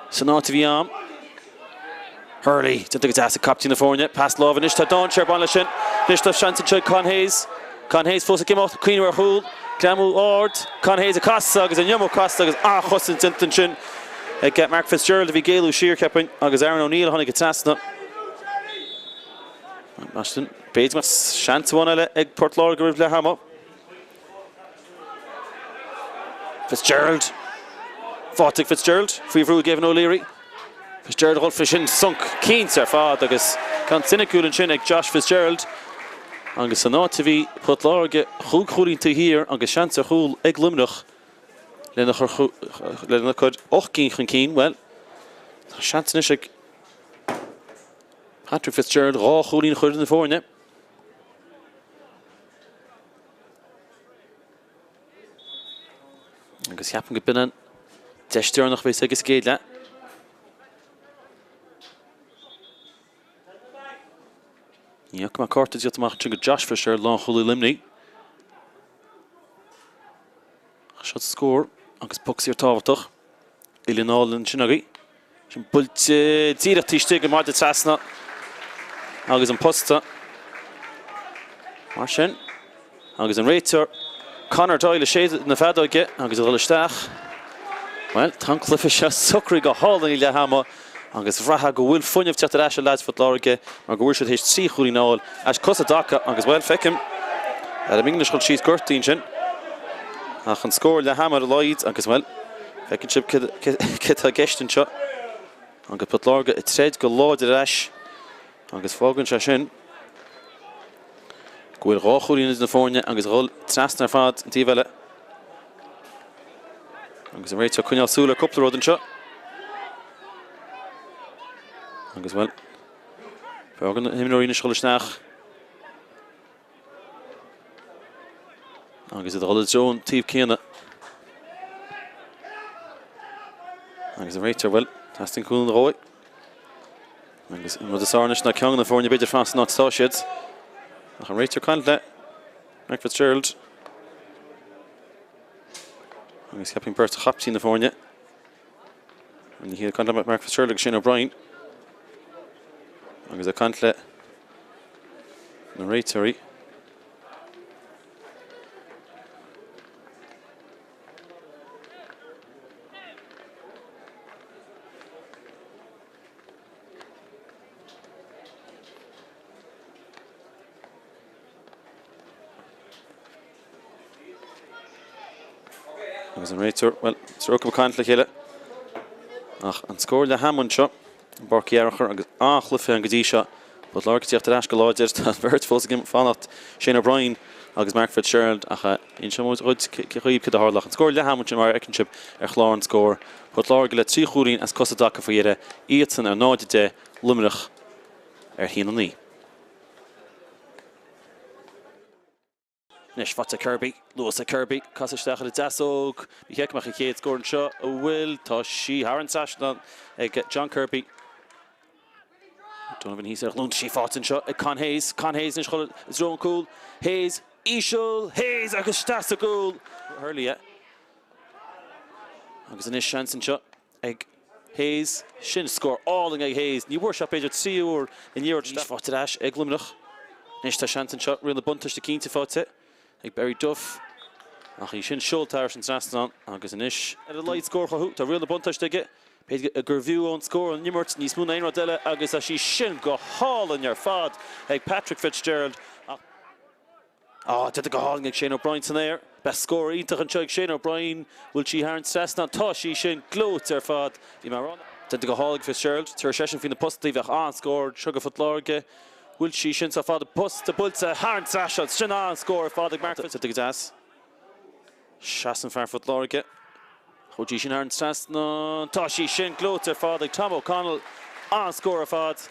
San áit a bhí am. Hurley, déanta go deas ag captaen na foirne. Pas láimhe anois, tá dainséar ag baint leis sin. Anois tá seans anseo ag Con Hayes. Con Hayes fós ag imeacht, cuimhniú ar chúl. Greamú ard. Con Hayes ag casadh agus an iomarca casta agus an-chosaint déanta ansin ag Mark Fitzgerald a bhí ag éalú siar, cheapfainn, agus Aaron O'Neill a tháinig trasna. Mar sin, b'fhéidir go mbeadh seans amháin eile ag Port Láirge roimh leath ama. Fitzgerald. Faighte ag Fitzgerald, faoi bhrú ag Evan O'Leary. Fitzgerald a dhul fé sin, sonc cinnte ar fad agus ceann soiniciúil ansin ag Josh Fitzgerald. Agus san áit a bhí Port Láirge chúig chúilín taobh thiar agus seans ar chúl ag Luimneach lena chur 8 gcinn chun cinn, bhuel, tá seans anois ag Patrick Fitzgerald 2 chúilín a chur ina foirne. Agus ceapaim go b'in an deis deireanach a bheas aige sa gcéad leath. Ní fhaca mé cárta díolta amach ansin go Josh Fitzgerald, lánchúlaí Luimnigh. Seo scór agus poc saor tábhachtach. Uillinn álainn ansin agaibh. Sin buailte díreach taobh istigh go maide trasna agus an posta mar sin. Agus an réiteoir Conor Doyle ag séideadh na feadóige agus ag dul isteach. Bhuel, tá an cluiche seo socraithe go hálainn ag leath ama agus bhraithfeá go bhfuil fuinneamh teacht ar ais ar leaids Phort Láirge mar go bhfuil siad théis 3 chúilín a fháil as cosa i dtaca agus, bhuel, feicim Adam English dul síos gortaithe ansin ach an scór leath ama ar a laghad agus, bhuel, feiceann sibh céard atá i gceist anseo agus Port Láirge ag troid go láidir ar ais agus fágann sé sin go bhfuil 2 chúilín idir na foirne agus a dhul trasna ar fad an taobh eile. Agus an réiteoir ag coinneáil súil ar cúpla rud anseo. Agus bhuel, fágann na himreoirí anois dul isteach. Agus iad a dhul i dtreo an taobh céanna. Agus an réiteoir, bhuel, teastaíonn cúnamh uaidh. Agus an rud is fearr anois ná ceann de na foirne b'fhéidir fanacht san áit atá siad. Ach an réiteoir ag caint le Mark Fitzgerald. Agus ceapaim beirt chaptaein na foirne. Ní hé ag caint le Mark Fitzgerald agus Shane O'Brien. Agus ag caint le na réiteoirí. Agus an réiteoir, bhuel, is ag caint le chéile. Ach an scór leath ama anseo i bPáirc Uí Fhearchair agus an-chluiche ann go dtí seo. Port Láirge ag tíocht ar ais go láidir. Tá an bheirt fós ag fanacht, Shane O'Brien agus Mark Fitzgerald ach inseoidh muid dhaoibh céard a tharla. Ach an scór leath ama ansin mar a fheiceann sibh ar chlár an scóir. Port Láirge le 3 chúilín as cosa i dtaca faoi dheireadh, iadsan ar 0-10, Luimneach ar 1-9. Anois faighte ag Kirby, luas ag Kirby, casadh isteach ar an deasóg. Ní feicim ach an chéad scór anseo, an bhfuil? Tá sí thar an trasnán ag John Kirby. Donovan thíos ar a ghlúin, tá sí faighte anseo ag Con Hayes. Con Hayes anois chun i dtreo an cúl. Hayes, íseal, Hayes agus isteach sa gcúl. Hurley é. Agus anois seans anseo ag Hayes. Sin scór álainn ag Hayes. Ní bhfuair sé ach b'fhéidir 3 uair an liathróid isteach. Faighte ar ais ag Luimneach. Anois tá seans anseo. Riail na buntáiste cinnte faighte ag Barry Duff. Ach í sin seolta thar an trasnán agus anois. Ar a laghad scór chucu. Tá riail na buntáiste aige. B'fhéidir gurbh fhiú an scór an imirt níos mó ná aon rud eile agus tá sí sin go hálainn ar fad ag Patrick Fitzgerald ach. Á, déanta go hálainn ag Shane O'Brien san aer. Beidh scór iontach anseo ag Shane O'Brien. Bhfuil sí thar an trasnán? Tá sí sin gleoite ar fad. Bhí mé a rá. Déanta go hálainn ag Fitzgerald. Tabharfaidh seisean faoi na postaí. Bheadh an-scór anseo go Phort Láirge. Bhfuil sí sin chomh fada? Posta buailte thar an trasnán. Sin an-scór ar fad ag Mark Fitzgerald. Déanta go deas. Seasann fear Phort Láirge. Chuaigh sí sin thar an trasnán. Tá sí sin gleoite ar fad ag Tom O'Connell. An-scór ar fad.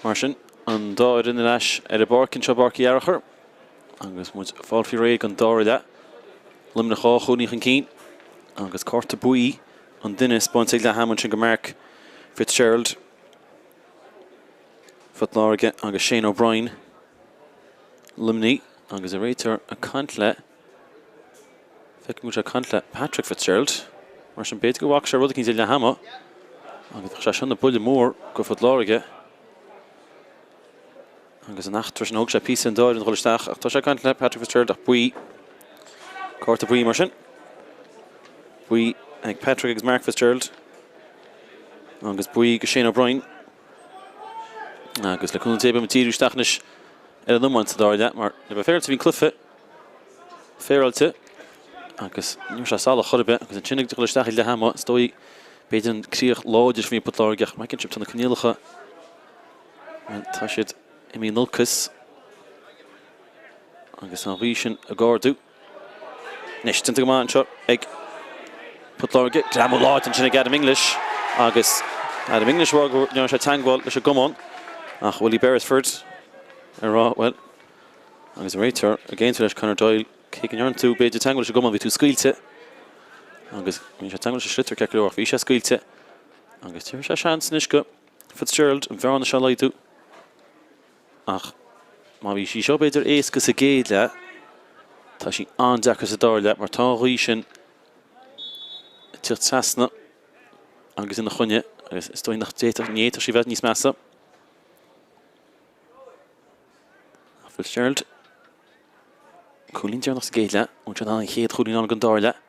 Mar sin, an dá fhoireann ar ais ar an bpáirc anseo i bPáirc Uí Fhearachair agus muid ag fáil faoi réidh don dara leath. Luimneach 2 chúilín chun cinn agus cárta buí an duine spáinte ag leath ama ansin go Mark Fitzgerald, Phort Láirge agus Shane O'Brien, Luimnigh agus an réiteoir ag caint le Feicim go bhfuil sé ag caint le Patrick Fitzgerald. Mar sin, b'fhéidir go bhfaca sé rud eicínt ag leath ama agus bheadh sé sin ina buille mór go Phort Láirge. Agus an eachtra sin, thóg sé píosa an dá fhoireann a dhul isteach ach tá sé ag caint le Patrick Fitzgerald ach buí, cárta buí mar sin. Buí ag Patrick agus Mark Fitzgerald agus buí go Shane O'Brien. Agus le cúnamh Dé beidh muid ag díriú isteach anois ar an iomáint sa dara leath mar le bheith féaráilte bhí an cluiche féaráilte agus ní raibh sé salach chor ar bith agus ansin ag dul isteach ag leath ama is dóigh b'fhéidir an críoch láidir sin a bhí ag Port Láirge ach mar a fheiceann sibh tá na coinníollacha tá siad imithe in olcas agus tá an ghaoth sin ag ardú. Anois déanta go maith anseo ag Port Láirge. Greamú láidir ansin ag Adam English agus Adam English ag rá go ndearna sé teagmháil leis an gcamán ach Willie Beresford ag rá bhuel agus an réiteoir ag aontú leis Conor Doyle cé go ndearna tú b'fhéidir teagmháil leis an gcamán bhí tú scaoilte agus bhí sé teagmháil leis an sliotar ceart go leor ach bhí sé scaoilte agus tabharfaidh sé seans anois go Fitzgerald an bhearna seo a laghdú. Ach má bhí sí seo b'fhéidir éasca sa gcéad leath, tá sí an-deacair sa dara leath mar tá an ghaoth sin ag tíocht trasna agus ina choinne agus is dóigh nach bhféadfadh, ní fhéadfadh sí bheith níos measa. Fitzgerald, cúilín deireanach sa gcéad leath, bhfuil sé in ann an chéad chúilín a fháil don dara leath.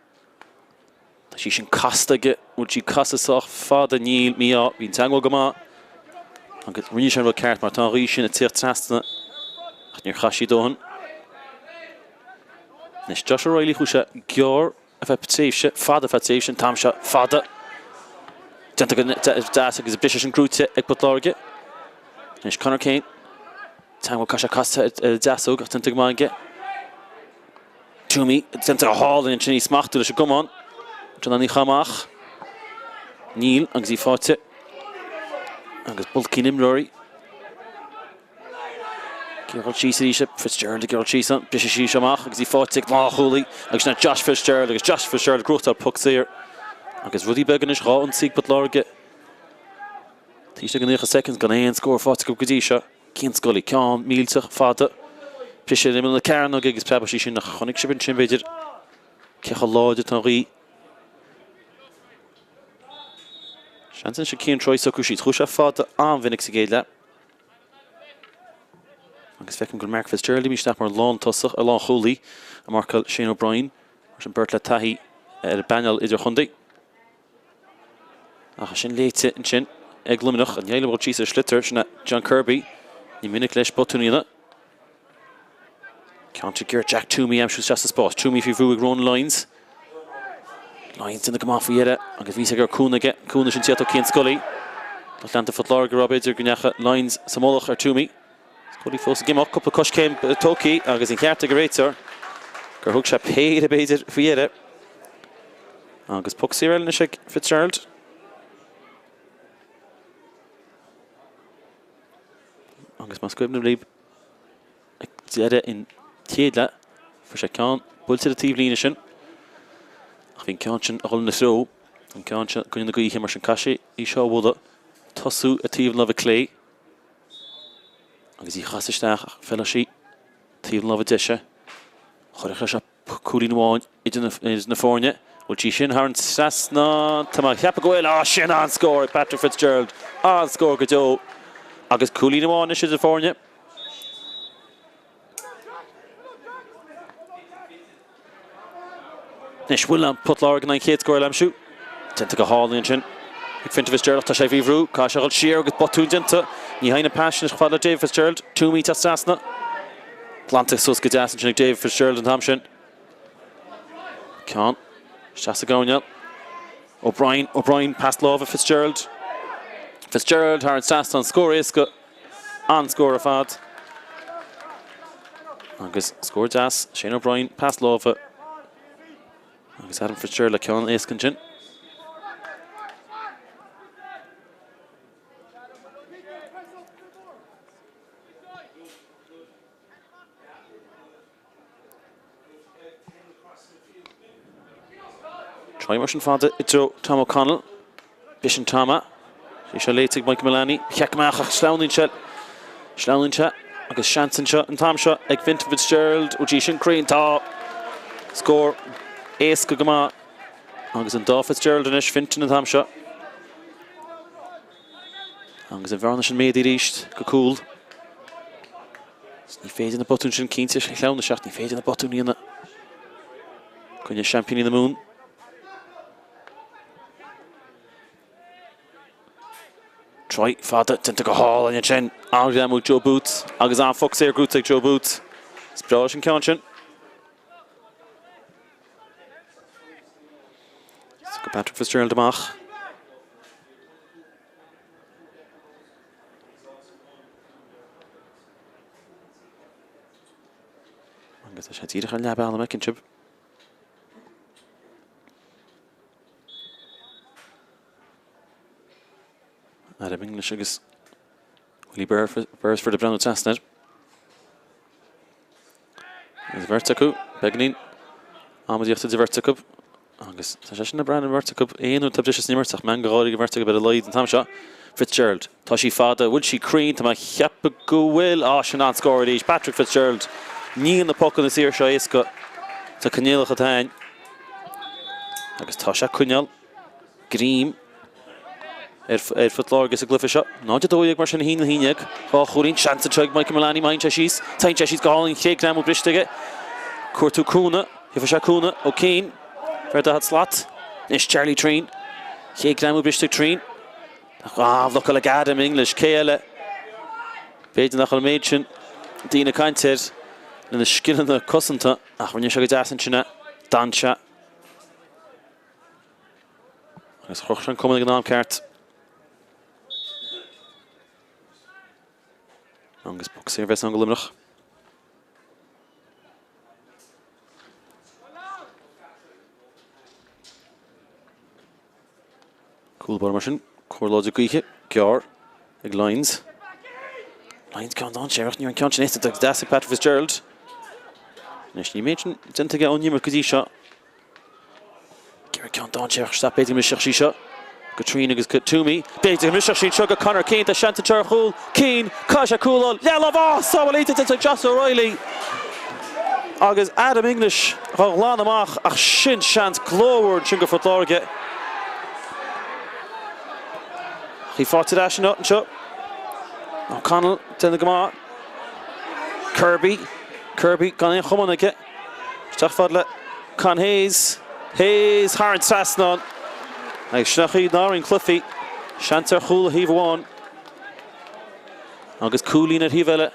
Tá sí sin casta aige, bhfuil sí casta sách fada? Níl, mí-ádh, bhí an teagmháil go maith agus rinne sé an rud ceart mar tá an ghaoth sin ag tíocht trasna ach níor chaith sí dóthain. Anois Josh O'Reilly chuaigh sé gearr ar feadh tréimhse, fada ar feadh tréimhse, an t-am seo fada. Déanta go deas agus briseadh sin gnóite ag Port Láirge. Anois Conor Kane, teagmháil caith sé casta ar an deasóg ach déanta go maith aige. Twomey déanta go hálainn ansin í a smachtú leis an gcamán. John Ní amach. Níl agus í faighte. Agus bulcaí na n-imreoirí. Ag dul síos arís Fitzgerald ag dul síos an briseadh sí seo amach agus í faighte ag lánchúlaí agus sin Josh Fitzgerald agus Josh Fitzgerald ag gnóthachtáil poc saor. Agus rudaí beaga anois, 2 ionsaí ag Port Láirge. Taobh istigh de 90 seconds gan aon scór faighte acu go dtí seo. Cian Scully, ceann millteach fada. Briseadh ar imeall na cearnóige agus preabadh sí sin ach chonaic sibh ansin b'fhéidir cé chomh láidir atá an ghaoth. Seans anois ag Cian Troy socrú síos. Chuaigh sé fada an-mhinic sa gcéad leath. Agus feicim go bhfuil Mark Fitzgerald imithe isteach mar lántosach, ar lánchúlaí, ag marcáil Shane O'Brien. Mar sin beirt le taithí ar an bpainéal idirchontae. Ach sin léite ansin ag Luimneach. An éileamh síos ar sliotar, sin é John Kirby. Ní minic leis botún a dhéanamh. Ceann ag iarraidh Jack Twomey a aimsiú isteach sa spás. Twomey faoi bhrú ag Ronan Lyons. Lyons déanta go maith faoi dheireadh agus bhí sé gur cúnamh aige. Cúnamh sin tíocht ó Cian Scully. Lucht leanta Phort Láirge ag rá b'fhéidir go ndeacha Lyons sa mullach ar Twomey. Scully fós ag imeacht, cúpla coiscéim tógtha agus an ceart ag an réiteoir gur thug sé péire b'fhéidir faoi dheireadh. Agus poc saor eile anois ag Fitzgerald. Agus más cuimhin libh ag deireadh an chéad leath, fuair sé ceann buailte ar an taobhlíne sin. Ach bhí an ceann sin a dhul ina threo, an ceann seo i gcoinne na gaoithe, mar sin caithfidh sé í seo a bhualadh, tosú ar taobh na láimhe clé agus í a chasadh isteach ach feilfidh sí taobh na láimhe deise. Chuirfeadh sé seo Cúilín amháin idir na foirne. Bhfuil sí sin thar an trasnán? Tá mé ag ceapadh go bhfuil. Á, sin an-scór ag Patrick Fitzgerald. An-scór go deo. Agus cúilín amháin anois idir na foirne. Anois, bhfuil an Port Láirge in ann an chéad scór a aimsiú? Déanta go hálainn ansin ag Fintan Fitzgerald ach tá sé faoi bhrú. Caithfidh sé a dhul siar agus botún déanta. Ní théann an pas sin chomh fada le David Fitzgerald. Twomey teacht trasna. Glanta suas go deas ansin ag David Fitzgerald an t-am sin. Ceann isteach sa gcoirnéal. O'Brien, O'Brien, pas láimhe Fitzgerald. Fitzgerald thar an trasnán, scór éasca, an-scór ar fad. Agus scór deas, Shane O'Brien, pas láimhe. Agus Adam Fitzgerald le ceann éasca ansin. Try mar sin fada i dtreo Tom O'Connell. B'shin Tom é. É seo léite ag Michael Mullaney. Check amach ach sleamhnaíonn sé. Sleamhnaíonn sé agus seans anseo an t-am seo ag Fintan Fitzgerald. Ó gee sin cruinn. Tá scór éasca go maith agus an dá Fitzgerald anois, Fintan an t-am seo. Agus an bhearna sin méadaithe arís go cúl. Ní féidir na botúin sin cinnte a shleamhnú isteach, ní féidir na botúin a dhéanamh i gcoinne seaimpíní na Mumhan. Try fada déanta go hálainn ansin. An-ghreamú ag Joe Booth agus an-phoc saor gnóthaithe ag Joe Booth. Is breá leis an ceann sin. Go Patrick Fitzgerald amach. Agus tá sé díreach ar leath bealaigh an fheiceann sibh. Adam English agus Willie Beresford ag breathnú trasna air. Agus bheirt acu, beagáinín amaidíochta idir bheirt acu. Agus tá sé sin ag brath ar an mbeirt acu aon uair atá briseadh san imirt ach meangadh gáire ag an bheirt acu ar a laghad an t-am seo. Fitzgerald. Tá sí fada. Bhfuil sí cruinn? Tá mé ag ceapadh go bhfuil. Á, sin an-scór arís. Patrick Fitzgerald. Níl na pocanna saor seo éasca. Tá coinníollacha atá ann. Agus tá sé ag coinneáil greim ar Phort Láirge sa gcluiche seo. 0-12 mar sin 1-11. Dhá chúilín. Seans anseo ag Michael Mullaney má théann sé síos. Téann sé síos go hálainn. Chéad greamú briste aige. Cuartú cúnamh. Gheobhaidh sé cúnamh ó Keane. Fear 40 slat. Anois Charlie Treen. Chéad greamú briste ag Treen. An-bhlocáil ag Adam English. Cé eile? B'fhéidir nach bhfuil an méid sin daoine ag caint air lena scileanna cosanta ach rinne sé go deas ansin é. D'fhan sé. Agus shroich sé an camán ag an am ceart. Agus poc saor a bheas ann do Luimneach. Cúl báire mar sin, cóir láidir gaoithe, gearr ag Lyons. Lyons ceann dainséarach, ní raibh an ceann sin éasca go deas ag Patrick Fitzgerald. Anois níl an méid sin déanta aige ón imirt go dtí seo. Gearr ceann dainséarach isteach, b'fhéidir go mbrisfeadh sí seo go Treen agus go Toomey. B'fhéidir go mbrisfeadh sí anseo go Conor Keane, tá seans anseo ar chúl. Keane, caithfidh sé cúl a fháil, leathlámh, á, sábháil iontach déanta ag Josh O'Reilly agus Adam English dhá ghlanadh amach ach sin seans glórmhar ansin go Phort Láirge. Ach í faighte ar ais anseo. O'Connell déanamh go maith. Kirby, Kirby gan aon chamán aige. Isteach fad le Con Hayes. Hayes thar an trasnán. Agus sin an chaoi a n-athraíonn cluichí. Seans ar chúl ar thaobh amháin agus cúilín ar thaobh eile.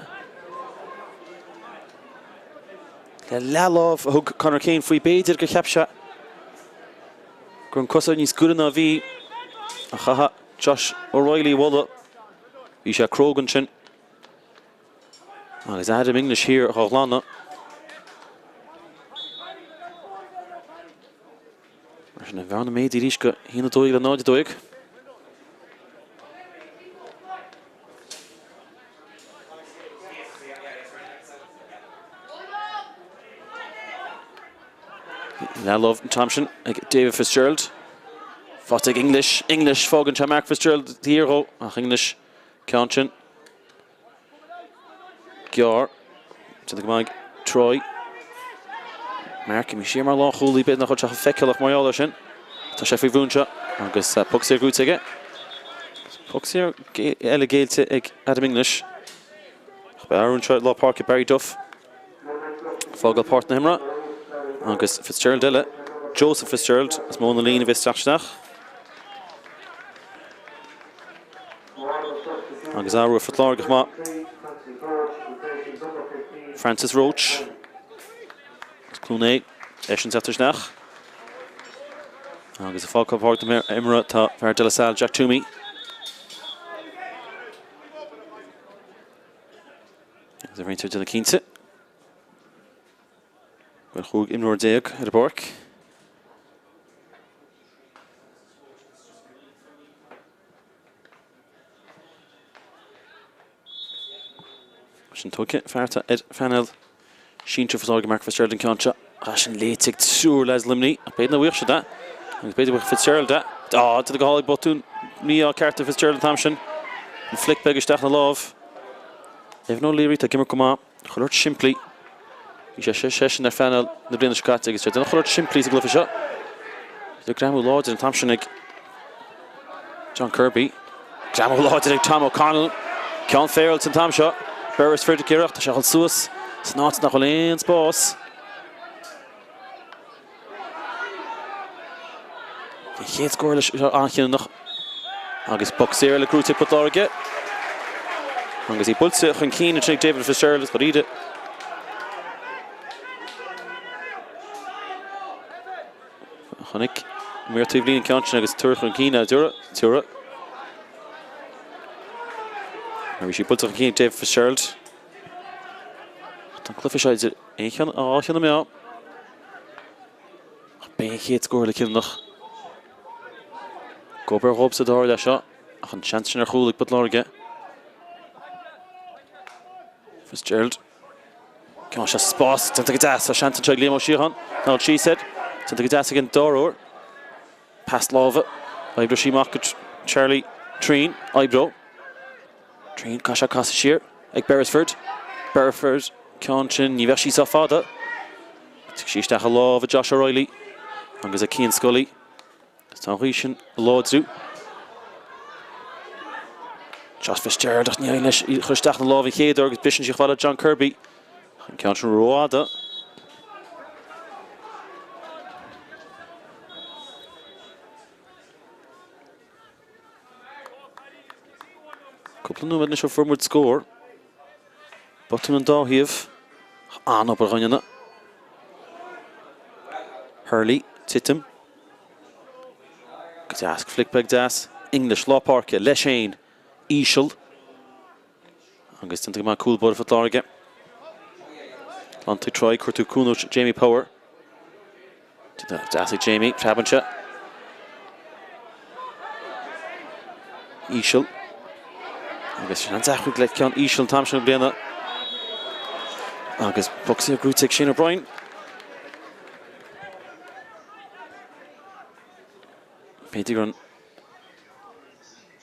Le leathlámh a thug Conor Keane faoi. B'fhéidir gur cheap sé go raibh an cosa níos gaire ná a bhí ach chaithfeá Josh O'Reilly a mholadh. Bhí sé cróga ansin. Agus Adam English thiar dhá ghlanadh. Mar sin an bhearna méadaithe arís go 1-12 le 0-12. Leathlámh an t-am sin ag David Fitzgerald. Faighte ag English. English fágann sé Mark Fitzgerald thiar dhó ach English ceann sin. Gearr. Déanta go maith ag Troy. Mark imithe siar mar lánchúlaí, b'fhéidir nach bhfuil sé chomh feiceálach mar gheall air sin. Tá sé faoi bhrú anseo agus poc saor gnóthaithe aige. Poc saor eile géillte ag Adam English. Ach beidh athrú anseo i lár páirce Barry Duff. Fágáil páirc na himeartha agus Fitzgerald eile, Joseph Fitzgerald as Móin na Líne a bheas ag teacht isteach. Agus athrú ar Phort Láirge chomh maith. Francis Roche as Cluain Aodha, eisean ag teacht isteach. Agus ag fágáil páirc na himeartha tá fear De La Salle, Jack Toomey. Agus a réiteoir déanamh cinnte go bhfuil 15 imreoir ar an bpáirc. Sin tugtha fear atá ar phainéal sinsir Phort Láirge Mark Fitzgerald an ceann seo. Sin léite ag triúr leaids Luimnigh ach b'fhéidir nach bhfaigheadh siad é. Agus b'fhéidir go bhfuil Fitzgerald a. Á, déanta go hálainn botún mí-ádh ceart ar Fitzgerald an t-am sin. An flic beag isteach ina lámh. Evan O'Leary, tá ag imirt go maith. Chuile shórt simplí. Bhí sé seisean ar phainéal na bliana seo caite agus sé déanamh chuile shórt simplí sa gcluiche seo. Bhí greamú láidir an t-am sin ag John Kirby. Greamú láidir ag Tom O'Connell. Ceann féaráilte an t-am seo. Beresford ag iarracht, tá sé a dhul suas san áit nach bhfuil aon spás. An chéad scór leis seo an-chinniúnach agus poc saor eile gnóthaithe ag Port Láirge. Agus í buailte chun cinn ansin ag David Fitzgerald is Bríde. Chonaic maor taobh líne an ceann sin agus tabharfaidh chun cinn é Dura, Dura. Bhí sí buailte chun cinn ag David Fitzgerald. Tá an cluiche seo idir aon cheann, dhá cheann na meá. Ach b'é an chéad scór eile cinniúnach. Gobert dhóibh sa dara leath seo, ach an seans sin ar chúl ag Port Láirge. Fitzgerald. Ceann seo sa spás, déanta go deas, tá seans anseo ag Liam Ó Síocháin. Ná síos air, déanta go deas ag an dara huair. Pas láimhe, oibreoidh sí amach go Charlie Treen, oibreoidh. Treen, caithfidh sé casadh siar ag Beresford. Beresford, ceann sin, ní bheadh sí sách fada. Tiocfaidh sí isteach i lámha Josh O'Reilly agus ag Cian Scully. Agus tá an ghaoth sin ag láidriú. Josh Fitzgerald ach ní éiríonn leis í a chur isteach ina lámh an chéad uair agus briseann sí chomh fada le John Kirby. An ceann sin rófhada. Cúpla nóiméad anois ó fuair muid scór. Botún an dá thaobh. An-obair dhá dhéanamh. Hurley, titim. Go deas, flic beag deas. English, lár páirce, leis féin. Íseal. Agus déanta go maith cúl báire Phort Láirge. Lontaigh Troy, cuartú cúnamh Jamie Power. Deas ag Jamie, preabann sé. Íseal. Agus sin an-deacair le ceann íseal an t-am sin bliana. Agus poc saor gnóthaithe ag Shane O'Brien. B'fhéidir gur an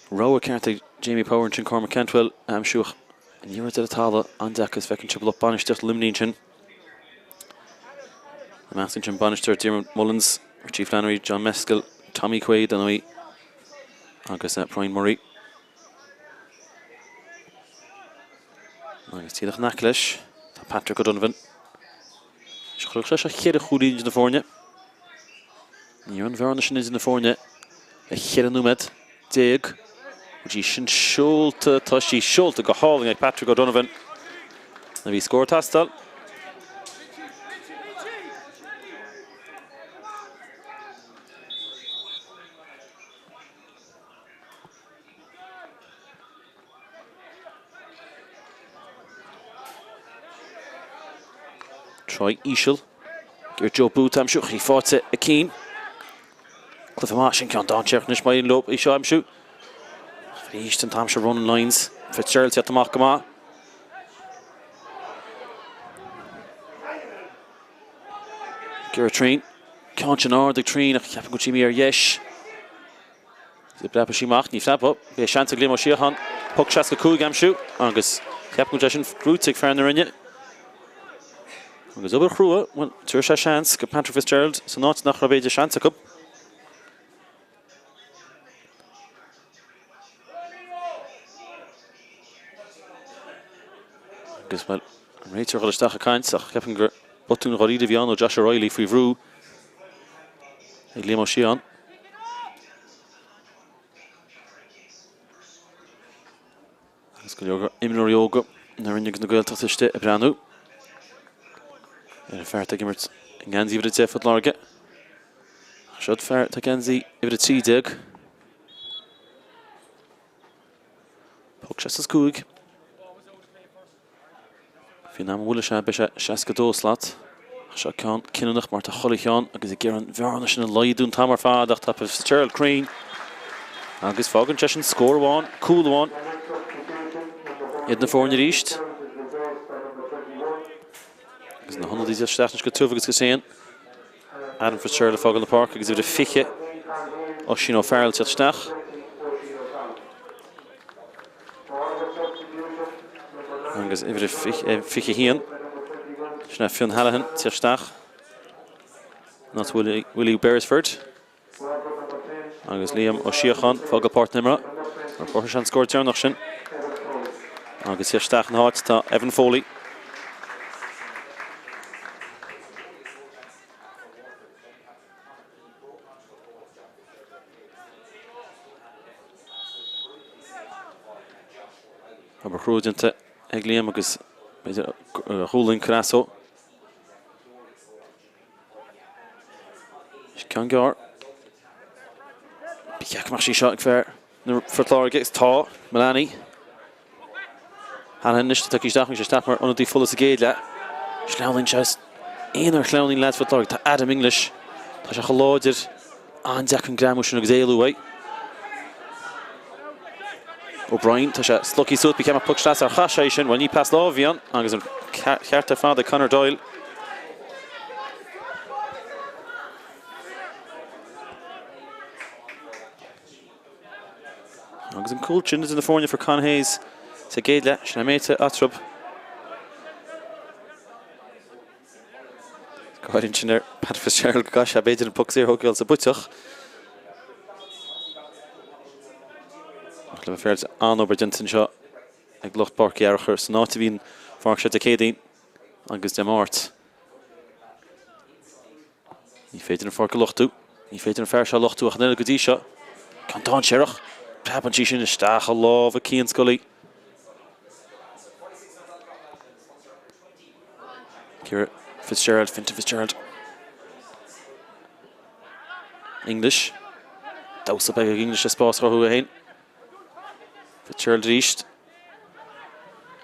rogha ceart ag Jamie Power ansin Cormac Cantwell a aimsiú ach an liathróid ar an talamh an-deacair is feiceann sibh lucht bainistíochta Luimnigh ansin. Ina measc ansin bainisteoir Diarmuid Mullins, Richie Flannery, John Mescal, Tommy Quaid ar ndóigh agus Brian Murray. Agus díreach in aice leis tá Patrick O'Donovan. Chruthaigh sé seo cheithre chúilín idir na foirne. Ní raibh an bhearna sin idir na foirne le 14 nóiméad. Go dtí sin seolta, tá sí seolta go hálainn ag Patrick O'Donovan. A bhí scór ag teastáil. Troy íseal. Ar Joe Booth aimsiú í faighte ag Keane. Cluiche maith sin ceann dainséarach anois má éiríonn leo í seo a aimsiú. Arís an t-am seo Ronan Lyons. Fitzgerald teacht amach go maith. Gearóid Treen. Ceann sin ard ag Treen ach ceapaim go bhfuil sí imithe ar dheis. An bpreabfaidh sí amach, ní phreabfaidh. Beidh seans ag Liam Ó Síocháin poc 65 a aimsiú agus ceapaim go bhfuil sé sin gnóthaithe ag fear na Rinne. Agus obair chrua, bhuel, tabharfaidh sé seans go Patrick Fitzgerald san áit nach raibh b'fhéidir seans acu. Agus bhuel, an réiteoir ag dul isteach ag caint ach ceapaim gur botún dháiríre a bhí ann ó Josh O'Reilly faoi bhrú ag Liam Ó Síocháin. Agus go leor imreoirí óga na Rinne agus na Gaeltachta istigh ag breathnú ar an fear atá ag imirt i ngeansaí uimhir 10 Phort Láirge. Seo fear atá geansaí uimhir 13. Poc 65. Faoin am a bhuailfidh sé, beidh sé 62 slat. Ach seo ceann cinniúnach mar tá chuile cheann agus ag iarraidh an bhearna sin a laghdú an t-am ar fad ach tá Fitzgerald cruinn agus fágann sé sin scór amháin, cúl amháin idir na foirne arís. Agus na hionadaithe isteach anois go tiubh agus go tréan. Adam Fitzgerald ag fágáil na páirce agus uimhir a 20. Oisín O'Farrell teacht isteach. Agus uimhir a 21, sin é Fionn Hallahan, teacht isteach. In áit Willie Beresford. Agus Liam Ó Síocháin ag fágáil páirc na himeartha. Ar chruthaigh sé an scór deireanach sin. Agus teacht isteach ina háit tá Evan Foley. Obair chrua déanta ag Liam agus b'fhéidir a ghualainn curtha as dó. Ceann gearr. Ba cheart go mbeadh sí seo ag fear na Phort Láirge agus tá Mullaney. Hanahan anois tagtha isteach agus isteach mar ionadaí fola sa gcéad leath. Sleamhnaíonn sé as aon ar shleamhnaíonn leaids Phort Láirge. Tá Adam English. Tá sé chomh láidir. An-deacair an greamú sin agus éalú uaidh. O'Brien, tá sé slogtha suas, ba cheart go mbeadh poc sleasa ar chaith sé sin, bhuel ní pas láimhe a bhí ann agus an ceart ar fad ag Conor Doyle. Agus an cúl sin idir na foirne for Con Hayes sa gcéad leath, sin é méite eatarthu. Gáire ansin ar Pat Fitzgerald go gcaithfidh sé b'fhéidir an poc saor a thógáil sa bpuiteach. Ach le bheith féaráilte, an-obair déanta anseo ag lucht Pháirc Uí Fhearchair san áit a bhí an pháirc seo Dé Céadaoin agus Dé Máirt. Ní féidir an pháirc a luchtú. Ní féidir an fear seo a luchtú ach an oiread go dtí seo. Ceann dainséarach. Preabann sí sin isteach i lámha Cian Scully. Ciara Fitzgerald, Fintan Fitzgerald. English. Damhsa beag ag English le spás a chruthú dó féin. Fitzgerald arís.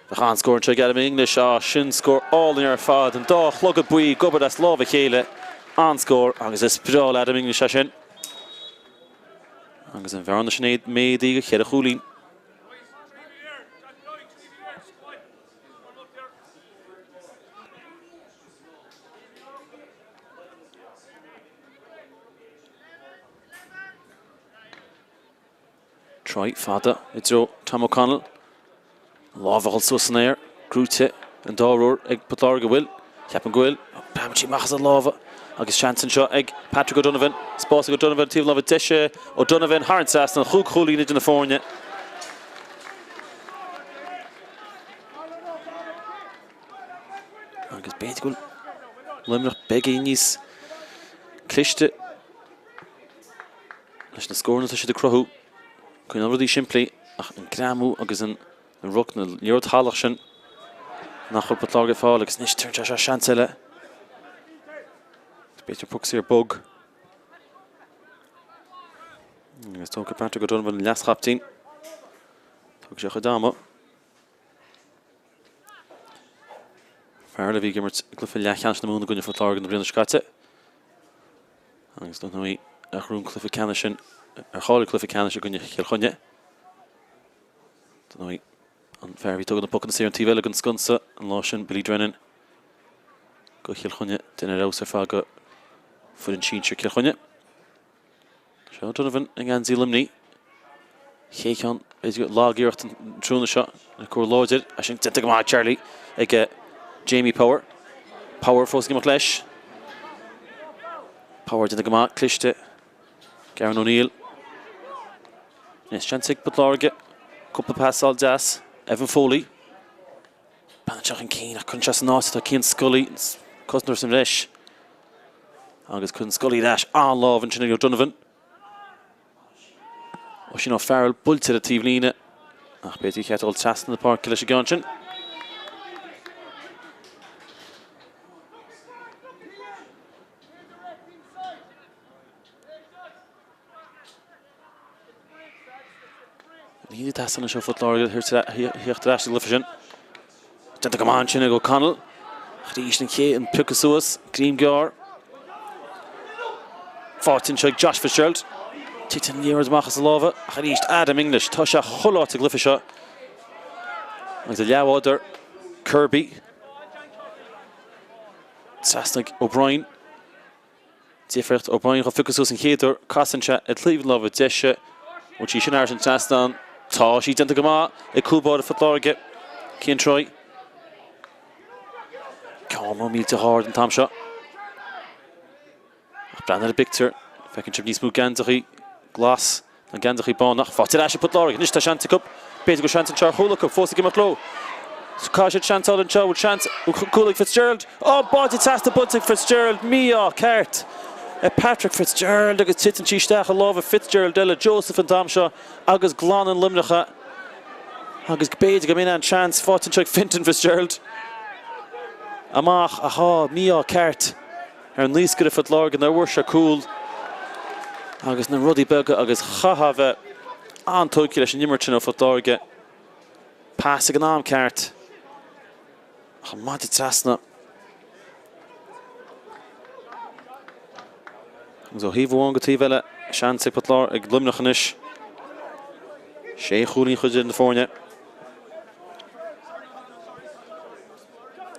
Bheadh an-scór anseo ag Adam English. Á, sin scór álainn ar fad. An dá chlogad buí ag obair as lámh a chéile. An-scór agus is breá le Adam English é sin. Agus an bhearna sin méadaithe go cheithre chúilín. Troigh fada i dtreo Tom O'Connell. Lámh ag dul suas san aer. Gnóite an dá uair ag Port Láirge. Bhfuil? Ceapaim go bhfuil. Preabann sí amach as a lámha agus seans anseo ag Patrick O'Donovan. Spás ag O'Donovan taobh láimhe deise. O'Donovan thar an trasnán. Chúig chúilín idir na foirne. Agus b'fhéidir go bhfuil Luimneach beagáinín níos cliste leis na scóranna atá siad ag cruthú. Coinneáil rudaí simplí ach an greamú agus an ruc, na liathróid shalach sin nach bhfuil Port Láirge ag fáil agus anois tugann sé seo seans eile. B'fhéidir poc saor bog. Agus tógfaidh Patrick O'Donovan an leas-chaptaen. Tógfaidh sé a chuid ama. Fear a bhí ag imirt i gcluiche leathcheannais na Mumhan i gcoinne Phort Láirge na bliana seo caite. Agus dar ndóigh a ghnóthaigh an cluiche ceannais sin ar cháiligh cluiche ceannais i gcoinne Chill Chainnigh. Dar ndóigh an fear a bhí ag tógáil na pocanna saora an taobh eile den sconsa an lá sin, Billy Drennan go Chill Chainnigh, duine ar fheabhas ar fad go foireann sinsir Cill Chainnigh. Seo O'Donovan i ngeansaí Luimnigh. Chéad cheann, b'fhéidir lag-iarracht an tráthnóna seo le cúl láidir. É sin déanta go maith ag Charlie, ag Jamie Power. Power fós ag imeacht leis. Power déanta go maith, cliste. Gavin O'Neill. Anois seans ag Port Láirge. Cúpla pasáil deas. Evan Foley. Breathnaíonn sé chun cinn ach cuireann sé san áit atá Cian Scully, cosantóir sa mbreis. Agus cuireann Scully ar ais an-lámh ansin ag O'Donovan. Oisín O'Farrell buailte ar an taobhlíne ach b'fhéidir gur cheart dul trasna na páirce leis an gceann sin. Ní teastaíonn anseo Phort Láirge theacht ar ais sa gcluiche sin. Déanta go maith ansin ag O'Connell. Arís an chéad an piocadh suas, greim gearr. Faighte anseo ag Josh Fitzgerald. Titeann an liathróid amach as a lámha ach arís Adam English. Tá sé chuile áit sa gcluiche seo. Agus a leathbhádóir Kirby. Trasna ag O'Brien. Difríocht, O'Brien dhá phiocadh suas an chéad uair, casann sé ar thaobh na láimhe deise, bhfuil sí sin thar an trasnán? Tá sí déanta go maith ag cúl báire Phort Láirge, Cian Troy. Ceann mór millteach ard an t-am seo. Ach breathnaigh ar an bpictiúr, feiceann sibh níos mó geansachaí glas ná geansachaí bána. Ach faighte ar ais ag Port Láirge. Anois tá seans acu. B'fhéidir go bhfuil seans anseo ar chúl acu. Fós ag imeacht leo. Caithfidh siad seans a fháil anseo. Bhfuil seans cúl ag Fitzgerald? Ó, báide trasna buailte ag Fitzgerald. Mí-ádh ceart ag Patrick Fitzgerald agus titeann sí isteach i lámha Fitzgerald eile, Joseph an t-am seo, agus glanann Luimneach é. Agus b'fhéidir go mb'in an seans faighte anseo ag Fintan Fitzgerald. Amach, ach á, mí-ádh ceart. ar naoscaire Phort Láirge nár bhfuair sé cúl agus na rudaí beaga agus chaithfeá a bheith an-tógtha leis an imirt sin ó Phort Láirge. Pas ag an am ceart ach an maide trasna. Agus ó thaobh amháin go taobh eile, seans ag Port Láirge, ag Luimneach anois. Sé chúilín chuid idir na foirne.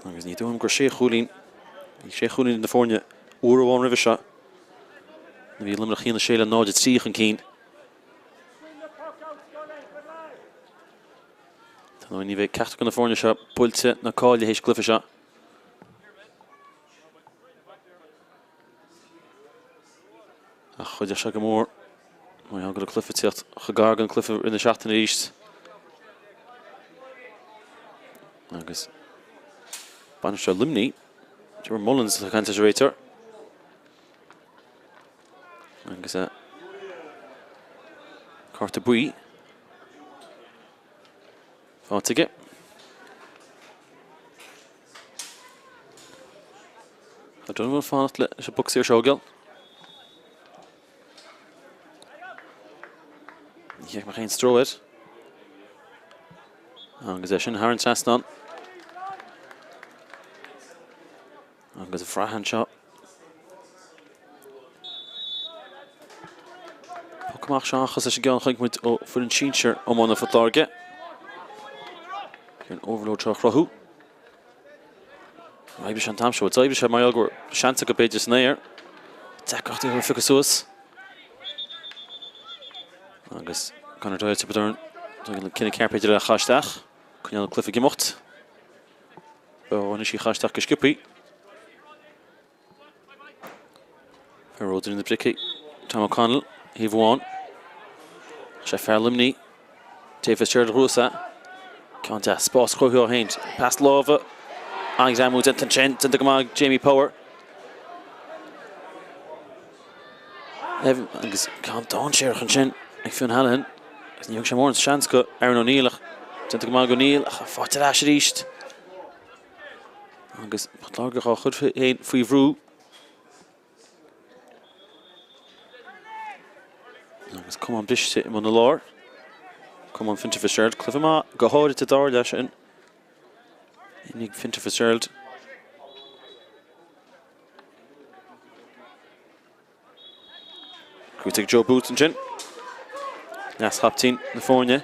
Agus ní dóigh liom gur sé chúilín Bhí sé chúilín idir na foirne uair amháin roimhe seo. Bhí Luimneach 1-6 le 0-3 chun cinn. Tá ndóigh ní bheidh ceachtar de na foirne seo buailte ná caillte théis an cluiche seo. Ach chuideodh sé go mór má go bhfuil an cluiche ag tíocht chomh gar don cluiche i rith na seachtaine arís. Agus bainisteoir Luimnigh, Trevor Mullins ag caint leis an réiteoir. Agus a cárta buí. Faighte aige. Tá Donovan fanacht leis an bpoc saor seo, Gil. Ní fheicim ach aon stró air. Agus é sin thar an trasnán. Agus bhraith anseo. Poc amach seachas leis an gceann a chonaic muid ó foireann sinsir iomána Phort Láirge. An overload seo a chruthú. Oibrigh sé an t-am seo. D'oibrigh sé mar gheall go raibh seans acu b'fhéidir san aer. Deacrachtaí a phiocadh suas. Agus Conor Doyle Tiobraid Árann. Cinneadh ceart b'fhéidir a chaith isteach. Coinneáil an cluiche ag imeacht. B'fhearr anois í a chaith isteach go sciobthaí. Ar ródairí na bricí, Tom O'Connell, thaobh amháin. Sé fear Luimnigh, Dave Fitzgerald a ghnóthaigh é. Ceann deas, spás cruthaithe dó féin. Pas láimhe, an-ghreamú déanta ansin, déanta go maith ag Jamie Power. Agus ceann dainséarach ansin ag Fionn Hallahan. Agus ní thug sé mórán seans go Aaron O'Neill ach déanta go maith ag O'Neill ach faighte ar ais arís. Agus Port Láirge á chur féin faoi bhrú. Agus camán briste i mbun na lár. Camán Fintan Fitzgerald. Cluiche maith go háirid sa dara leath sin. Ag Fintan Fitzgerald. Gnóthaithe ag Joe Booth ansin. Leas-chaptaen na foirne.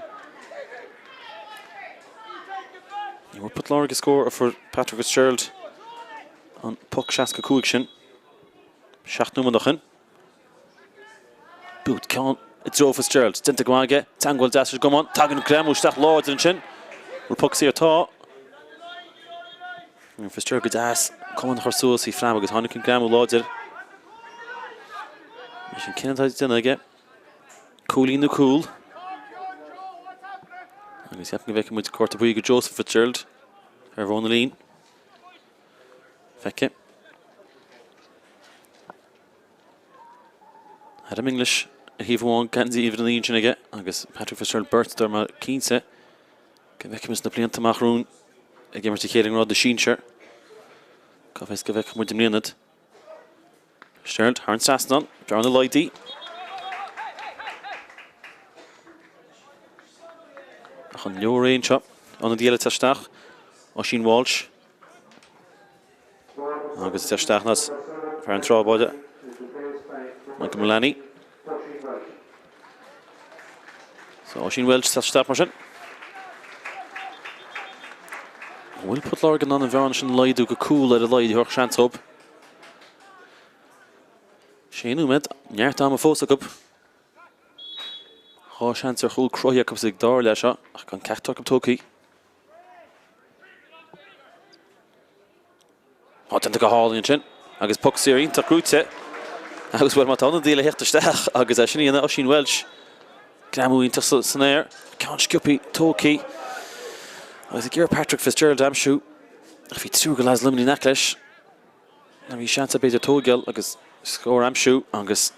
Ní bhfuair Port Láirge scór a fuair Patrick Fitzgerald an poc 65 sin. 7 nóiméad ó shin. Booth ceann i dtreo Fitzgerald. Déanta go maith aige. Teagmháil deas ar an gcamán. Tagann greamú isteach láidir ansin. Bhfuil poc saor? Tá. Fitzgerald go deas, camán a chur suas, í phreab agus tháinig an greamú láidir. Leis an cinneadh atá déanta aige. Cúilín nó cúl. Agus ceapaim go bhfeicfidh muid cárta buí go Joseph Fitzgerald ar bhun na líne. Feicfidh. Adam English ar thaobh amháin, geansaí uimhir 9 ansin aige agus Patrick Fitzgerald beirt dár mbeadh cinnte go bhfeicfimis sna blianta amach romhainn ag imirt a chéile i ngrád na sinsear. Cá bhfios cá bhfeicfidh muid i mbliana iad. Fitzgerald thar an trasnán, bearna laghdaithe. Ach an leor é anseo? Ionadaí eile ag teacht isteach, Oisín Walsh. Agus ag teacht isteach ná fear an Trá Bhaile, Michael Mullaney. So Oisín Walsh ag teacht isteach mar sin. An bhfuil Port Láirge in ann an bhearna sin a laghdú go cúl ar a laghad a thabharfadh seans dóibh? Sé nóiméad, neart ama fós acu. Dhá seans ar chúl cruthaithe acu sa dara leath seo ach gan ceachtar acu tógtha. Tá déanta go hálainn ansin agus poc saor iontach gnóite agus bhuel má tá ionadaí le theacht isteach agus é sin a dhéanamh Oisín Walsh. Greamú iontach san aer, ceann sciobtha tógtha agus ag iarraidh Patrick Fitzgerald a aimsiú ach bhí triúr de leaids Luimnigh in aice leis. Bhí seans b'fhéidir tógáil agus scór a aimsiú agus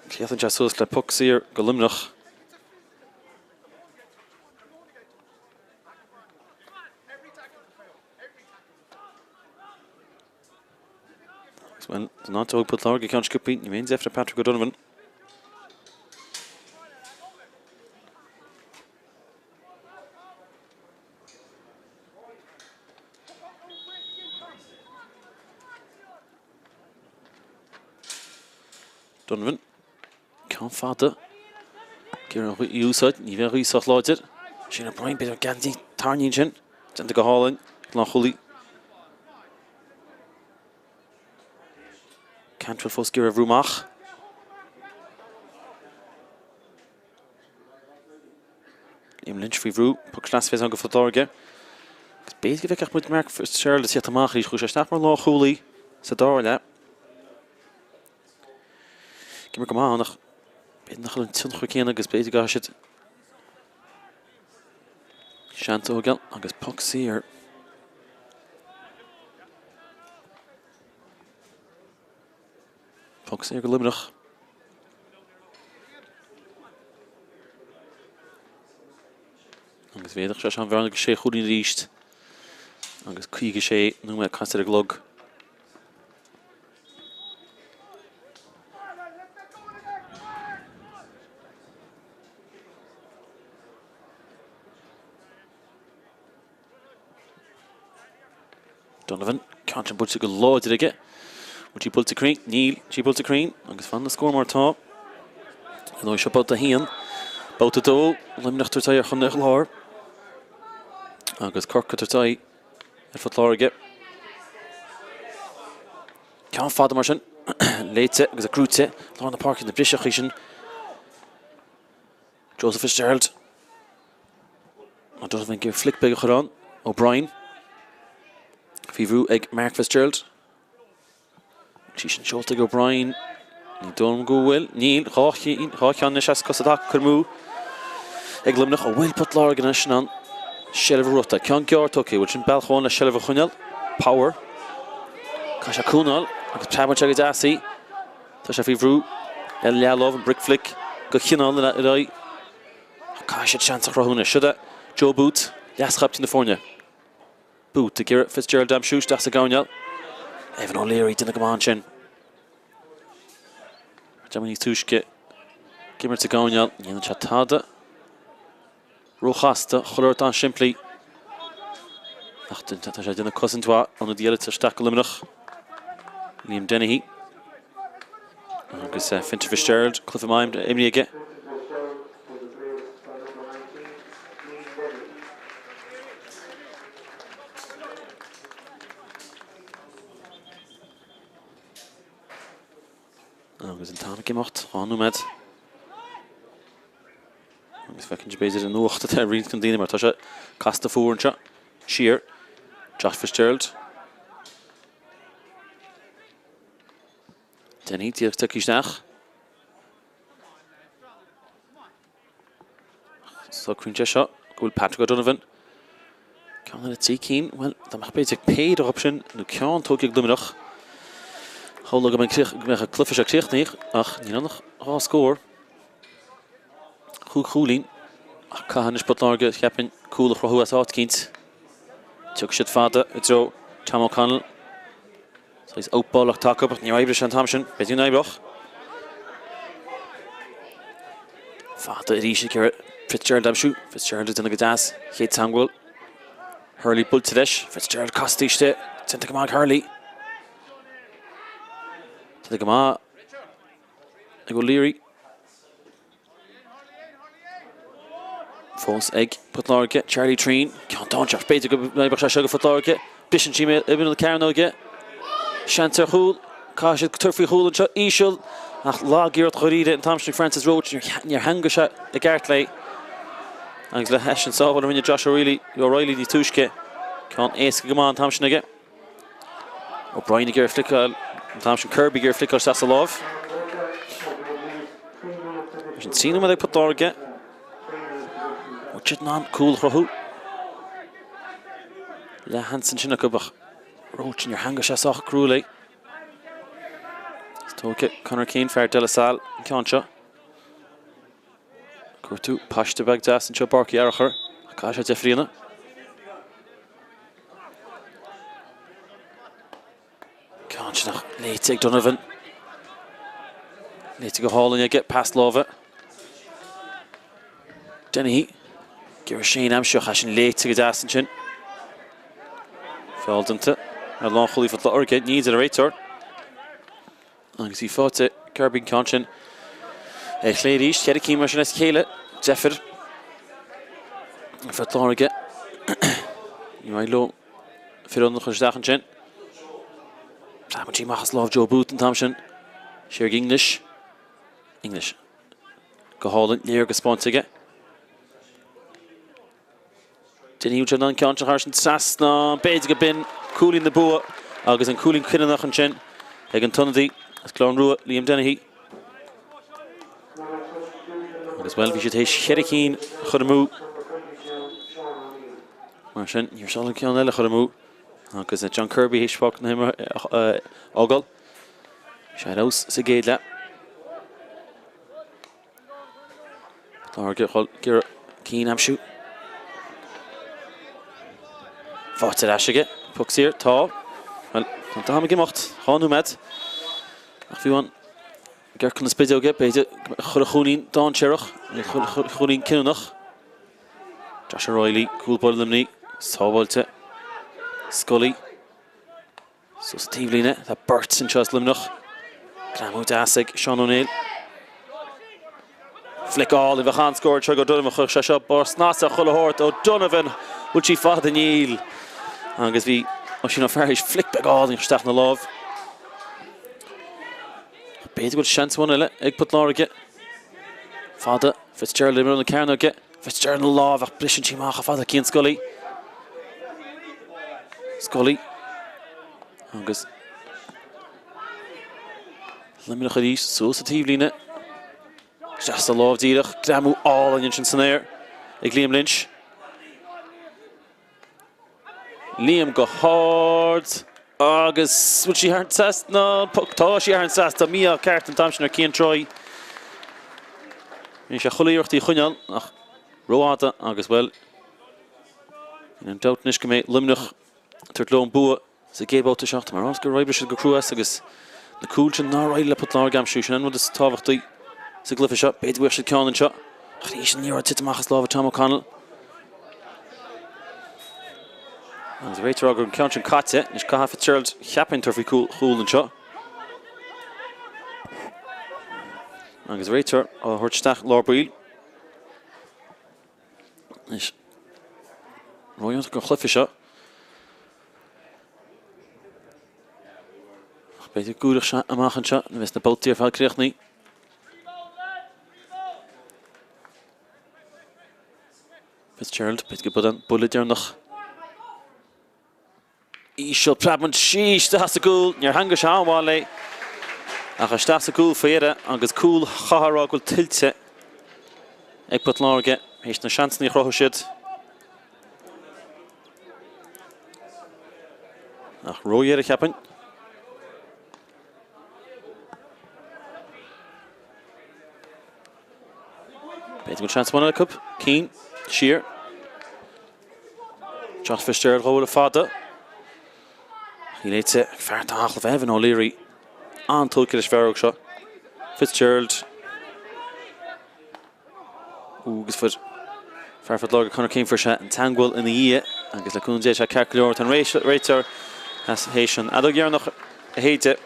críochnaíonn sé suas le poc saor go Luimneach. Agus bhuel, san áit a thóg Port Láirge ceann sciobtha, ní bheidh aon deifir ar Patrick O'Donovan. Donovan, ceann fada. Ag iarraidh an ghaoth a úsáid, ní bheidh an ghaoth sách láidir. Shane O'Brien, b'fhéidir geansaí tarraingthe ansin. Déanta go hálainn, lánchúlaí. Cantwell fós ag iarraidh a bhrú amach. Liam Lynch faoi bhrú, poc sleasbhéas ann go Phort Láirge. Agus b'fhéidir go bhfeicfeadh muid Mark Fitzgerald ag tíocht amach arís, chuaigh sé isteach mar lánchúlaí sa dara leath. Ag imirt go maith ann ach b'fhéidir nach bhfuil an tionchar céanna agus b'fhéidir go gcaithfidh siad seans a thógáil agus poc saor. Poc saor go Luimneach. Agus mhéadaigh sé seo an bhearna go sé chúilín arís agus 56 nóiméad caite ar an gclog. Donovan, ceann sin buailte go láidir aige. Bhfuil sí buailte cruinn? Níl sí buailte cruinn agus fanann an scór mar atá. Ar ndóigh seo babhta 1, babhta 2, Luimneach tabhairt aghaidh ar Chontae an Chláir agus Corcaigh tabhairt aghaidh ar Phort Láirge. Ceann fada mar sin, léite agus gnóite, lár na páirce na briseachaí sin. Joseph Fitzgerald. Donovan ag iarraidh flic beag a chur ann. O'Brien. Faoi bhrú ag Mark Fitzgerald. Sí sin seolta ag O'Brien. Ní dóigh liom go bhfuil. Níl. Dhá cheann anois as cosa taca curtha amú ag Luimneach. An bhfuil Port Láirge anois in ann seilbh a ghnóthachtáil. Ceann gearr tugtha. Bhfuil sin bealach amháin le seilbh a choinneáil? Power. Caithfidh sé cúngáil agus preabann sé go deas í. Tá sé faoi bhrú le leathlámh, an brick flick de chineál ar aghaidh. Caithfidh siad seans a chruthú anois. Siod é Joe Booth, leaschaptaen na foirne. Booth ag iarraidh Fitzgerald a aimsiú isteach sa gcoirnéal. Evan O'Leary déanamh go maith ansin. Deir níos túisce ag imirt sa gcoirnéal. Ní dhéanann sé tada. Róchasta, chuile shórt an-simplí. Ach tá sé ag déanamh cosaint mhaith, ionadaí eile isteach go Luimneach. Liam Dennehy. Agus Fintan Fitzgerald, cluiche maith imrithe aige. Agus an t-am ag imeacht, 2 nóiméad. Agus feiceann sibh b'fhéidir an fhuacht atá ar roinnt de na daoine mar tá sé casta fuar anseo. Siar, Josh Fitzgerald. Dennehy, díreach tagtha isteach. Socraíonn sé seo go bhfuil Patrick O'Donovan. Ceann eile trí cinn, bhuel, dá mbeadh b'fhéidir péire acu sin nó ceann tógtha ag Luimneach. Shamhlófá go mbeadh an cluiche seo críochnaithe ach níl ann ach dhá scór. Chúig chúilín ach caithfidh anois Port Láirge, cheapfainn, cúl a chruthú as áit eicínt. Tiocfaidh siad fada i dtreo Tom O'Connell. Saghas outball atá acu ach níor oibrigh sé an t-am sin. B'fhéidir go n-oibreodh. Fada arís ag iarraidh Fitzgerald a aimsiú. Fitzgerald ag déanamh go deas. Chéad teagmháil. Hurley buailte leis. Fitzgerald casta istigh. Déanta go maith ag Hurley. Déanta go maith ag O'Leary. Fós ag Port Láirge, Charlie Treen, ceann dainséarach, b'fhéidir go n-oibreodh sé seo go Phort Láirge. Briseann sí imeall na cearnóige. Seans ar chúl. Caithfidh siad tabhairt faoi chúl anseo. Íseal. Ach lag-iarracht dháiríre an t-am sin ag Francis Roche, níor theangaigh sé i gceart léi. Agus le hais an sábháil a rinne Josh O'Reilly, O'Reilly níos túisce, ceann éasca go maith an t-am sin aige. O'Brien ag iarraidh fliceáil an t-am sin, Kirby ag iarraidh fliceáil isteach sa lámh. Leis an 3 nóiméad ag Port Láirge. Bhfuil siad in ann cúl a chruthú? Leathsheans ansin acu ach Roche níor theangaigh sé sách crua léi. Is tógtha Conor Keane, fear De La Salle, an ceann seo. Cuartú paiste beag deas anseo i bPáirc Uí Fhearchair ach caithfidh sé deifir a dhéanamh. Ceann sin ach léite ag Donovan. Léite go hálainn aige, pas láimhe. Dennehy. Ag iarraidh Shane a aimsiú ach é sin léite go deas ansin. Feall déanta ar lánchúlaí Phort Láirge, ní deir an réiteoir. Agus í faighte Kirby an ceann sin ar chlé arís, 4 cinn mar sin as a chéile, deifir Phort Láirge. Ní raibh leo fir ionrach isteach ansin. Preabann sí amach as lámh Joe Booth an t-am sin. Siar ag English. English. Go hálainn, léargas spáinte aige. Dennehy an ceann seo thar an trasnán, b'fhéidir go b'in cúilín na bua agus an cúilín cinniúnach ansin ag an t-ionadaí as Gleann Rua, Liam Dennehy. Agus bhuel, bhí siad théis cheithre cinn a chur amú. Mar sin, níor mhaith leo ceann eile a chur amú. Agus John Kirby théis páirc na himeartha a fhágáil. Sé ar fheabhas sa gcéad leath. Láirge ag iarraidh cinn a aimsiú. Faighte ar ais aige. Poc saor. Tá. Bhuel, tá an t-am ag imeacht. 2 nóiméad. Ach fiú amháin ag amharc chun na spideoige, b'fhéidir go chuir an chúilín dainséarach, an chúilín cinniúnach. Josh O'Reilly, cúl báire Luimnigh, sábháilte. Scully. Suas an taobhlíne, tá beirt anseo as Luimneach. Greamú deas ag Seán Ó Néill. Flic álainn, bheadh an-scór anseo ag O'Donovan, chuirfeadh sé seo barr snasta ar chuile shórt. O'Donovan, bhfuil sí fada? Níl. Agus bhí Oisín Ó Fearraigh flic beag álainn isteach ina lámh. B'fhéidir go bhfuil seans amháin eile ag Port Láirge. Fada, Fitzgerald imreoir na cearnóige. Fitzgerald ina lámh ach briseann sí amach chomh fada le Cian Scully. Scully. Agus Luimneach arís suas an taobhlíne. Isteach sa lámh díreach, greamú álainn ansin san aer ag Liam Lynch. Liam go hard agus bhfuil sí thar an trasnán? Tá sí thar an trasnán. Mí-ádh ceart an t-am sin ar Cian Troy. Bhí sé chuile iarracht í a choinneáil ach rófhada agus bhuel, níl aon dabht anois go mbeidh Luimneach ag tabhairt leo an bua sa gcéad bhabhta seo. Tá mé ag rá gur oibrigh siad go crua as agus na cúil sin nár éirigh le Port Láirge a aimsiú, sin an rud is tábhachtaí sa gcluiche seo. B'fhéidir go bhfuigheadh siad ceann anseo. Ach arís an liathróid tite amach as lámha Tom O'Connell. Agus réiteoir ag rá go raibh an ceann sin caite. Anois caithfidh Fitzgerald cheapfainn tabhairt faoi chúl anseo. Agus réiteoir á thabhairt isteach lár baill. Anois, ró-iontach an chluiche seo. Ach b'fhéidir go gcuirfeadh sé amach anseo nuair a bheas na babhtaí ar fad críochnaithe. Fitzgerald, b'fhéidir go b'in an buille deireanach. Íseal, preabann sí isteach sa gcúl, níor theangaigh sé an-mhaith léi ach isteach sa gcúl faoi dheireadh agus cúl chaithfeá a rá go bhfuil tuillte ag Port Láirge théis na seansanna a chruthaigh siad. Ach ródheireadh cheapfainn. B'fhéidir go bhfuil seans amháin acu. Keane, siar. Josh Fitzgerald dhó le fada. Í léite ag fear atá aclaí Evan O'Leary. An-tógtha leis an bhfear óg seo. Fitzgerald. Agus fuair fear Phort Láirge Conor Keane fuair sé an teagmháil ina dhiaidh agus le cúnamh Dé sé ceart go leor tá an réiteoir théis an fheadóg dheireanach a shéideadh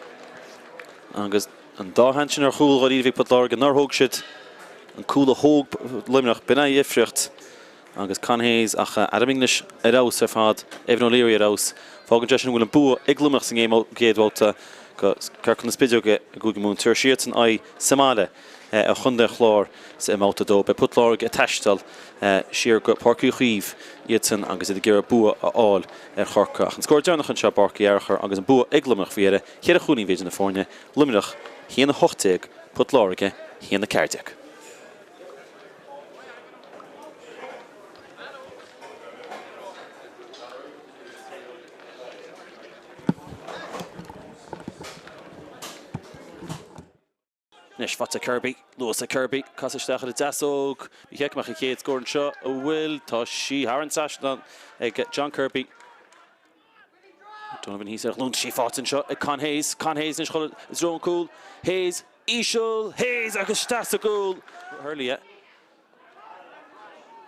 agus an dá sheans sin ar chúl dháiríre a bhí ag Port Láirge nár thóg siad an cúl a thóg Luimneach b'in an difríocht. Agus Con Hayes ach Adam English ar fheabhas ar fad, Evan O'Leary ar fheabhas. Fágann sé sin go bhfuil an bua ag Luimneach sa gcéad bhabhta. Go Ciorcal na Spideoige i gCúige Mumhan. Tabharfaidh siadsan aghaidh sa mbaile ar Chontae an Chláir sa i mBabhta 2. Beidh Port Láirge ag taisteal siar go Páirc Uí Chaoimh iadsan agus iad ag iarraidh bua a fháil ar Chorcaigh. Ach an scór deireanach anseo i bPáirc Uí Fhearchair agus an bua ag Luimneach faoi dheireadh, cheithre chúilín idir na foirne, Luimneach 1-18, Port Láirge 1-14. Anois faighte Kirby, luas ag Kirby, casadh isteach ar an deasóg. Ní feicim ach an chéad scór anseo, an bhfuil? Tá sí thar an trasnán ag John Kirby. Donovan thíos ar a ghlúin, tá sí faighte anseo ag Con Hayes. Con Hayes anois chun i dtreo an cúl. Hayes, íseal, Hayes agus isteach sa gcúl. Hurley é.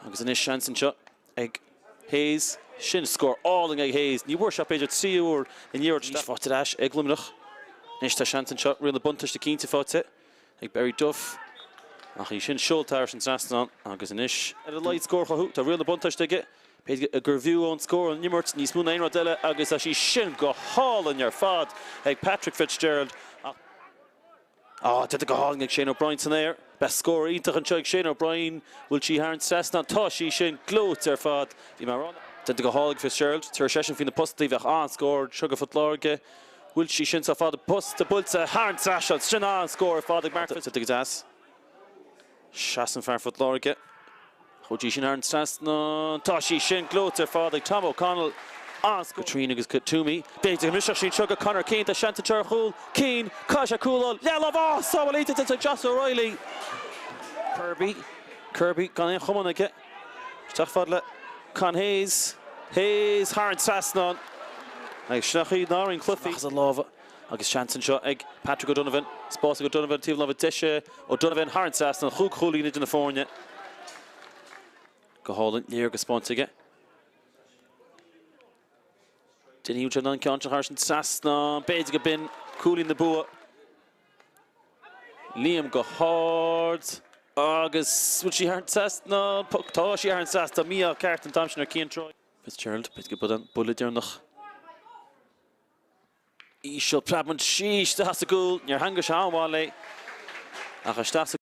Agus anois seans anseo ag Hayes. Sin scór álainn ag Hayes. Ní bhfuair sé ach b'fhéidir 3 uair an liathróid isteach. Faighte ar ais ag Luimneach. Anois tá seans anseo. Riail na buntáiste cinnte faighte ag Barry Duff. Ach í sin seolta thar an trasnán agus anois ar a laghad scór chucu. Tá riail na buntáiste aige. B'fhéidir gurbh fhiú ón scór an imirt níos mó ná aon rud eile agus tá sí sin go hálainn ar fad ag Patrick Fitzgerald ach Á, déanta go hálainn ag Shane O'Brien san aer. Beidh scór iontach anseo ag Shane O'Brien. Bhfuil sí thar an trasnán? Tá sí sin gleoite ar fad. Bhí mé a rá. Déanta go hálainn ag Fitzgerald. Tabharfaidh seisean faoi na postaí. Bheadh an-scór anseo go Phort Láirge. Bhfuil sí sin sách fada? Posta buailte thar an trasnán. Sin an-scór ar fad ag Mark Fitzgerald. Déanta go deas. Seasann fear Phort Láirge. Chuaigh sí sin thar an trasnán. Tá sí sin gleoite ar fad ag Tom O'Connell. An-scór. Go Treen agus go Toomey. B'fhéidir go mbrisfeadh sí anseo go Conor Keane. Tá seans anseo ar chúl. Keane. Caithfidh sé cúl a fháil. Leathlámh. Á! Sábháil iontach déanta ag Josh O'Reilly. Kirby. Kirby gan aon chamán aige. Isteach fad le Con Hayes. Hayes thar an trasnán. Agus sin í ná an cluiche. Amach as a lámha. Agus seans anseo ag Patrick O'Donovan. Spás ag O'Donovan, taobh na láimhe deise. O'Donovan thar an trasnán, chúig chúilín idir na foirne. Go hálainn, léargas bainte aige. Denny Uinseann an ceann seo thar an trasnán. B'fhéidir go b'in cúilín na bua. Liam go hard agus bhfuil sí thar an trasnán? Tá sí thar an trasnán. Mí-ádh ceart an t-am sin ar Cian Troy. Fitzgerald, b'fhéidir go b'in an buille deireanach. Íseal, preabann sí isteach sa gcúl. Níor theangaigh sé an-mhaith léi ach isteach sa.